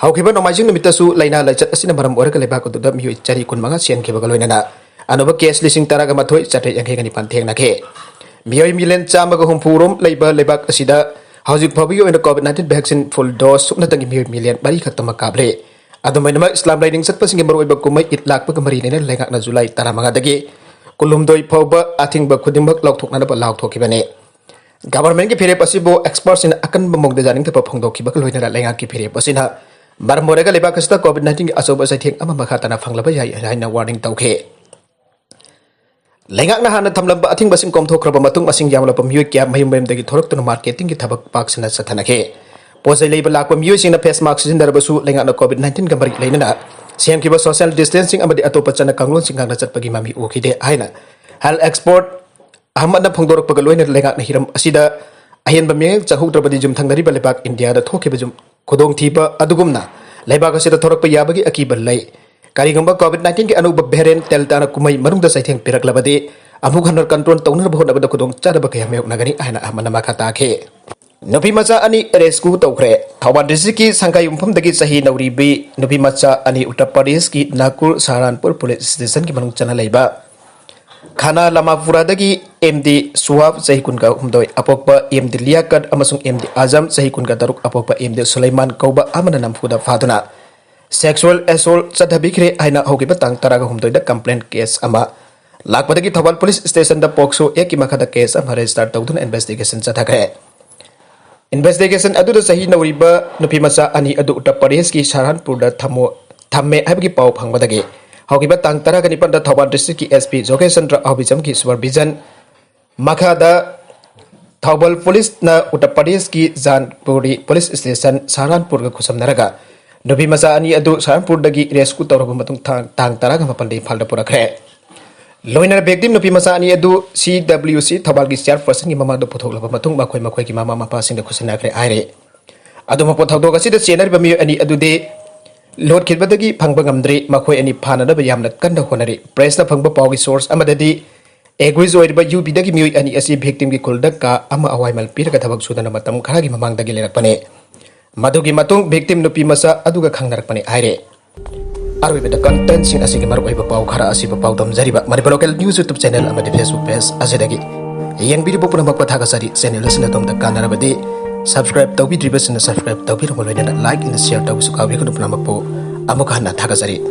ꯍꯧꯈꯤꯕ ꯅꯣꯡꯃꯥꯏꯖꯤꯡ ꯅꯨꯃꯤꯠꯇꯁꯨ ꯂꯥꯏꯅꯥ ꯂꯥꯏꯆꯠ ꯑꯁꯤꯅ ꯃꯔꯝ ꯑꯣꯏꯔꯒ ꯂꯩꯕꯥꯛ ꯑꯗꯨꯗ ꯃꯤꯑꯣꯏ ꯆꯅꯤ ꯀꯨꯟꯃꯉꯥ ꯁꯤꯍꯟꯈꯤꯕꯒ ꯂꯣꯏꯅꯅ ꯑꯅꯧꯕ ꯀꯦꯁ ꯂꯤꯁꯤꯡ ꯇꯔꯥꯒ ꯃꯥꯊꯣꯏ ꯆꯥꯇ꯭ꯔꯦꯠ ꯌꯥꯡꯈꯩꯒ ꯅꯤꯄꯥꯟ ꯊꯦꯡꯅꯈꯤ꯫ ꯃꯤꯑꯣꯏ ꯃꯤꯂꯤꯌꯟ ꯆꯥꯝꯃꯒ ꯍꯨꯝꯐꯨ ꯔꯣꯝ ꯂꯩꯕ ꯂꯩꯕꯥꯛ ꯑꯁꯤꯗ ꯍꯧꯖꯤꯛ ꯐꯥꯎꯕꯒꯤ ꯑꯣꯏꯅ ꯀꯣꯚꯤꯗ ꯅꯥꯏꯟꯇꯤꯟ ꯚꯦꯛꯁꯤꯟ ꯐꯨꯜ ꯗꯣꯁ ꯁꯨꯞꯅꯇꯪꯒꯤ ꯃꯤꯑꯣꯏ ꯃꯤꯂꯤꯌꯟ ꯃꯔꯤ ꯈꯛꯇꯃꯛ ꯀꯥꯞꯂꯦ꯫ ꯑꯗꯨꯝ ꯑꯣꯏꯅꯃꯛ, ꯏꯁꯂꯥꯝ ꯂꯥꯏꯅꯤꯡ ꯆꯠꯄꯁꯤꯡꯒꯤ ꯃꯔꯨꯑꯣꯏꯕ ꯀꯨꯝꯍꯩ ꯏꯗ ꯂꯥꯛꯄꯒ ꯃꯔꯤ ꯂꯩꯅꯅ ꯂꯩꯉꯥꯛꯅ ꯖꯨꯂꯥꯏ ꯇꯔꯥꯃꯉꯥꯗꯒꯤ ꯀꯨꯟꯍꯨꯝꯗꯣꯏ ꯐꯥꯎꯕ ꯑꯊꯤꯡꯕ ꯈꯨꯗꯤꯡꯃꯛ ꯂꯧꯊꯣꯛꯅꯅꯕ ꯂꯥꯎꯊꯣꯛꯈꯤꯕꯅꯤ꯫ ꯒꯚꯔꯟꯃꯦꯟꯠꯀꯤ ꯐꯤꯔꯦꯞ ꯑꯁꯤꯕꯨ ꯑꯦꯛꯁꯄꯔꯠꯁꯤꯡꯅ ꯑꯀꯟꯕ ꯃꯑꯣꯡꯗ ꯌꯥꯅꯤꯡꯗꯕ ꯐꯣꯡꯗꯣꯛꯈꯤꯕꯒ ꯂꯣꯏꯅꯅ ꯂꯩꯉꯥꯛꯀꯤ ꯐꯤꯔꯦꯞ ꯑꯁꯤꯅ ꯃꯔꯝ ꯑꯣꯏꯔꯒ ꯂꯩꯕꯥꯛ ꯑꯁꯤꯗ ꯀꯣꯚꯤꯗ ꯅꯥꯏꯟꯇꯤꯟꯒꯤ ꯑꯆꯧꯕ ꯆꯩꯊꯦꯡ ꯑꯃ ꯃꯈꯥ ꯇꯥꯅ ꯐꯪꯂꯕ ꯌꯥꯏ ꯍꯥꯏꯅ ꯋꯥꯔꯅꯤꯡ ꯇꯧꯈꯤ꯫ ꯂꯩꯉꯥꯛꯅ ꯍꯥꯟꯅ ꯊꯝꯂꯝꯕ ꯑꯊꯤꯡꯕꯁꯤꯡ ꯀꯣꯝꯊꯣꯛꯈ꯭ꯔꯕ ꯃꯇꯨꯡ, ꯃꯁꯤꯡ ꯌꯥꯝꯂꯕ ꯃꯤꯑꯣꯏ ꯀꯌꯥ ꯃꯌꯨꯝ ꯃꯌꯨꯝꯗꯒꯤ ꯊꯣꯔꯛꯇꯨꯅ ꯃꯥꯔꯀꯦꯇꯤꯡꯒꯤ ꯊꯕꯛ ꯄꯥꯛ ꯁꯟꯅ ꯆꯠꯊꯅꯈꯤ꯫ ꯄꯣꯠ ꯆꯩ ꯂꯩꯕ ꯂꯥꯛꯄ ꯃꯤꯑꯣꯏꯁꯤꯡꯅ ꯐꯦꯁ ꯃꯥꯁꯛ ꯁꯤꯖꯤꯟꯅꯔꯕꯁꯨ, ꯂꯩꯉꯥꯛꯅ ꯀꯣꯚꯤꯗ ꯅꯥꯏꯟꯇꯤꯟꯒ ꯃꯔꯤ ꯂꯩꯅꯅ ꯁꯦꯝꯈꯤꯕ ꯁꯣꯁꯤꯌꯦꯜ ꯗꯤꯁꯇꯦꯟꯁꯤꯡ ꯑꯃꯗꯤ ꯑꯇꯣꯞꯄ ꯆꯠꯅ ꯀꯥꯡꯂꯣꯟꯁꯤꯡ ꯉꯥꯛꯅ ꯆꯠꯄꯒꯤ ꯃꯃꯤ ꯎꯈꯤꯗꯦ ꯍꯥꯏꯅ ꯍꯦꯜꯊ ꯑꯦꯛꯁꯄꯔꯠ ꯑꯍꯃꯠꯅ ꯐꯣꯡꯗꯣꯔꯛꯄꯒ ꯂꯣꯏꯅꯅ ꯂꯩꯉꯥꯛꯅ ꯍꯤꯔꯝ ꯑꯁꯤꯗ ꯑꯍꯦꯟꯕ ꯃꯤꯠꯌꯦꯡ ꯆꯪꯍꯧꯗ꯭ꯔꯕꯗꯤ ꯌꯨꯝꯊꯪꯅꯔꯤꯕ ꯂꯩꯕꯥꯛ ꯏꯟꯗꯤꯌꯥꯗ ꯊꯣꯛꯈꯤꯕ ꯌꯨꯝ ꯈꯨꯗꯣꯡꯊꯤꯕ ꯑꯗꯨꯒꯨꯝꯅ ꯂꯩꯕꯥꯛ ꯑꯁꯤꯗ ꯊꯣꯔꯛꯄ ꯌꯥꯕꯒꯤ ꯑꯀꯤꯕ ꯂꯩ꯫ ꯀꯔꯤꯒꯨꯝꯕ ꯀꯣꯚꯤꯗ ꯅꯥꯏꯟꯇꯤꯟꯒꯤ ꯑꯅꯧꯕ ꯚꯦꯔꯤꯌꯦꯟꯠ ꯗꯦꯜꯇꯥꯅ ꯀꯨꯝꯍꯩ ꯃꯅꯨꯡꯗ ꯆꯩꯊꯦꯡ ꯄꯤꯔꯛꯂꯕꯗꯤ, ꯑꯃꯨꯛ ꯍꯟꯅ ꯀꯟꯇ꯭ꯔꯣꯜ ꯇꯧꯅꯅꯕ ꯍꯣꯠꯅꯕꯗ ꯈꯨꯗꯣꯡꯆꯥꯗꯕ ꯀꯌꯥ ꯃꯥꯌꯣꯛꯅꯒꯅꯤ ꯍꯥꯏꯅ ꯑꯍꯃꯠꯅ ꯃꯈꯥ ꯇꯥꯈꯤ꯫ ꯅꯨꯄꯤ ꯃꯆꯥ ꯑꯅꯤ ꯔꯦꯁꯀ꯭ꯌꯨ ꯇꯧꯈ꯭ꯔꯦ꯫ ꯊꯧꯕꯥꯜ ꯗꯤꯁꯇ꯭ꯔꯤꯛꯀꯤ ꯁꯪꯒꯥꯏꯌꯨꯝꯐꯝꯗꯒꯤ ꯆꯍꯤ ꯅꯧꯔꯤꯕꯤ ꯅꯨꯄꯤ ꯃꯆꯥ ꯑꯅꯤ ꯎꯠꯇꯔ ꯄ꯭ꯔꯗꯦꯁꯀꯤ ꯅꯥꯒꯄꯨꯔ ꯁꯍꯥꯔꯥꯟꯄꯨꯔ ꯄꯨꯂꯤꯁ ꯁ꯭ꯇꯦꯁꯟꯒꯤ ꯃꯅꯨꯡ ꯆꯟꯅ ꯂꯩꯕ ꯈꯥꯅꯥ ꯂꯃꯥꯄꯨꯔꯥꯗꯒꯤ ꯑꯦꯝ ꯗꯤ ꯁꯨꯍꯥꯕ ꯆꯍꯤ ꯀꯨꯟꯒ ꯍꯨꯝꯗꯣꯏ ꯑꯄꯣꯛꯄ, ꯑꯦꯝ ꯗꯤ ꯂꯤꯌꯥꯀꯠ ꯑꯃꯁꯨꯡ ꯑꯦꯝ ꯗꯤ ꯑꯖꯝ ꯆꯍꯤ ꯀꯨꯟꯒ ꯇꯔꯨꯛ ꯑꯄꯣꯛꯄ, ꯑꯦꯝ ꯗꯤ ꯁꯨꯂꯩꯃꯥꯟ ꯀꯧꯕ ꯑꯃꯅ ꯅꯝꯐꯨꯗ ꯐꯥꯗꯨꯅ ꯁꯦꯛꯁꯨꯑꯦꯜ ꯑꯦꯁꯣꯜ ꯆꯠꯊꯕꯤꯈ꯭ꯔꯦ ꯍꯥꯏꯅ ꯍꯧꯈꯤꯕ ꯇꯥꯡ ꯇꯔꯥꯒ ꯍꯨꯝꯗꯣꯏꯗ ꯀꯝꯄ꯭ꯂꯦꯟ ꯀꯦꯁ ꯑꯃ ꯂꯥꯛꯄꯗꯒꯤ ꯊꯧꯕꯥꯜ ꯄꯨꯂꯤꯁ ꯁ꯭ꯇꯦꯁꯟꯗ ꯄꯣꯛꯁꯣ ꯑꯦꯛꯀꯤ ꯃꯈꯥꯗ ꯀꯦꯁ ꯑꯃ ꯔꯦꯖꯤꯁꯇꯔ ꯇꯧꯗꯨꯅ ꯏꯟꯚꯦꯁꯇꯤꯒꯦꯁꯟ ꯆꯠꯊꯈ꯭ꯔꯦ꯫ ꯏꯟꯚꯦꯁꯇꯤꯒꯦꯁꯟ ꯑꯗꯨꯗ ꯆꯍꯤ ꯅꯧꯔꯤꯕ ꯅꯨꯄꯤ ꯃꯆꯥ ꯑꯅꯤ ꯑꯗꯨ ꯎꯠꯇꯔ ꯄ꯭ꯔꯗꯦꯁꯀꯤ ꯁꯍꯥꯔꯥꯟꯄꯨꯔꯗ ꯊꯝꯃꯣ-, ꯊꯝꯃꯦ ꯍꯥꯏꯕꯒꯤ ꯄꯥꯎ ꯐꯪꯕꯗꯒꯤ ꯍꯧꯈꯤꯕ ꯇꯥꯡ ꯇꯔꯥꯒ ꯅꯤꯄꯥꯟꯗ ꯊꯧꯕꯥꯜ ꯗꯤꯁꯇ꯭ꯔꯤꯛꯀꯤ ꯑꯦꯁ ꯄꯤ ꯖꯣꯒꯦꯁ ꯆꯟꯗ꯭ꯔ ꯑꯍꯨꯏꯖꯝꯒꯤ ꯁꯨꯄꯔꯚꯤꯖꯟ ꯃꯈꯥꯗ ꯊꯧꯕꯥꯜ ꯄꯨꯂꯤꯁꯅ ꯎꯠꯇꯔ ꯄ꯭ꯔꯗꯦꯁꯀꯤ ꯖꯥꯟꯄꯨꯔꯤ ꯄꯨꯂꯤꯁ ꯁ꯭ꯇꯦꯁꯟ ꯁꯍꯥꯔꯥꯟꯄꯨꯔꯒ ꯈꯨꯠꯁꯝꯅꯔꯒ ꯅꯨꯄꯤ ꯃꯆꯥ ꯑꯅꯤ ꯑꯗꯨ ꯁꯍꯥꯔꯥꯟꯄꯨꯔꯗꯒꯤ ꯔꯦꯁꯀ꯭ꯌꯨ ꯇꯧꯔꯕ ꯃꯇꯨꯡ ꯊꯥꯡ, ꯇꯥꯡ ꯇꯔꯥꯒ ꯃꯥꯄꯟꯗ ꯏꯝꯐꯥꯜꯗ ꯄꯨꯔꯛꯈ꯭ꯔꯦ꯫ ꯂꯣꯏꯅꯅ ꯚꯤꯛꯇꯤꯝ ꯅꯨꯄꯤ ꯃꯆꯥ ꯑꯅꯤ ꯑꯗꯨ ꯁꯤ ꯗꯕ꯭ꯂꯤꯎ ꯁꯤ ꯊꯧꯕꯥꯜꯒꯤ ꯆꯤꯌꯔꯄꯔꯁꯟꯒꯤ ꯃꯃꯥꯡꯗ ꯄꯨꯊꯣꯛꯂꯕ ꯃꯇꯨꯡ ꯃꯈꯣꯏ ꯃꯈꯣꯏꯒꯤ ꯃꯃꯥ ꯃꯄꯥꯁꯤꯡꯗ ꯈꯨꯠꯁꯤꯟꯅꯈ꯭ꯔꯦ ꯍꯥꯏꯔꯤ꯫ ꯑꯗꯨꯃꯛꯄꯨ ꯊꯧꯗꯣꯛ ꯑꯁꯤꯗ ꯆꯦꯟꯅꯔꯤꯕ ꯃꯤꯑꯣꯏ ꯑꯅꯤ ꯑꯗꯨꯗꯤ ꯂꯣꯠꯈꯤꯕꯗꯒꯤ ꯐꯪꯕ ꯉꯝꯗ꯭ꯔꯤ꯫ ꯃꯈꯣꯏ ꯑꯅꯤ ꯐꯥꯅꯅꯕ ꯌꯥꯝꯅ ꯀꯟꯅ ꯍꯣꯠꯅꯔꯤ꯫ ꯄ꯭ꯔꯦꯁꯅ ꯐꯪꯕ ꯄꯥꯎꯒꯤ ꯁꯣꯔꯁ ꯑꯃꯗꯗꯤ ꯑꯦꯒ꯭ꯔꯤꯁ ꯑꯣꯏꯔꯤꯕ ꯌꯨ ꯕꯤꯗꯒꯤ ꯃꯤꯑꯣꯏ ꯑꯅꯤ ꯑꯁꯤ ꯚꯤꯛꯇꯤꯝꯒꯤ ꯈꯨꯜꯗ ꯀꯥ ꯑꯃ ꯑꯋꯥꯏꯃꯜ ꯄꯤꯔꯒ ꯊꯕꯛ ꯁꯨꯗꯅ ꯃꯇꯝ ꯈꯔꯒꯤ ꯃꯃꯥꯡꯗꯒꯤ ꯂꯩꯔꯛꯄꯅꯤ꯫ ꯃꯗꯨꯒꯤ ꯃꯇꯨꯡ ꯚꯤꯛꯇꯤꯝ ꯅꯨꯄꯤ ꯃꯆꯥ ꯑꯗꯨꯒ ꯈꯪꯅꯔꯛꯄꯅꯤ ꯍꯥꯏꯔꯦ꯫ ꯑꯔꯣꯏꯕꯗ ꯀꯟꯇꯦꯟꯁꯤꯡ ꯑꯁꯤꯒꯤ ꯃꯔꯨꯑꯣꯏꯕ ꯄꯥꯎ ꯈꯔ ꯑꯁꯤꯕꯨ ꯄꯥꯎꯗꯝꯖꯔꯤꯕ Manipur local news YouTube channel ꯑꯃꯗꯤ ꯐꯦꯁꯕꯨꯛ ꯄꯦꯖ ꯑꯁꯤꯗꯒꯤ꯫ ꯌꯦꯡꯕꯤꯔꯤꯕ ꯄꯨꯝꯅꯃꯛꯄꯨ ꯊꯥꯒꯠꯆꯔꯤ꯫ ꯆꯦꯅꯦꯜ ꯑꯁꯤꯅ ꯑꯗꯣꯝꯗ ꯀꯥꯟꯅꯔꯕꯗꯤ ꯁꯕꯁꯀ꯭ꯔꯥꯏꯕ ꯇꯧꯕꯤꯗ꯭ꯔꯤꯕꯁꯤꯡꯅ ꯁꯕꯁꯀ꯭ꯔꯥꯏꯕ ꯇꯧꯕꯤꯔꯕ ꯂꯣꯏꯅꯅ ꯂꯥꯏꯛ ꯑꯃꯗꯤ ꯁꯤꯌꯔ ꯇꯧꯕꯁꯨ ꯀꯥꯎꯕꯤꯒꯅꯨ꯫ ꯄꯨꯝꯅꯃꯛꯄꯨ ꯑꯃꯨꯛ ꯍꯟꯅ ꯊꯥꯒꯠꯆꯔꯤ꯫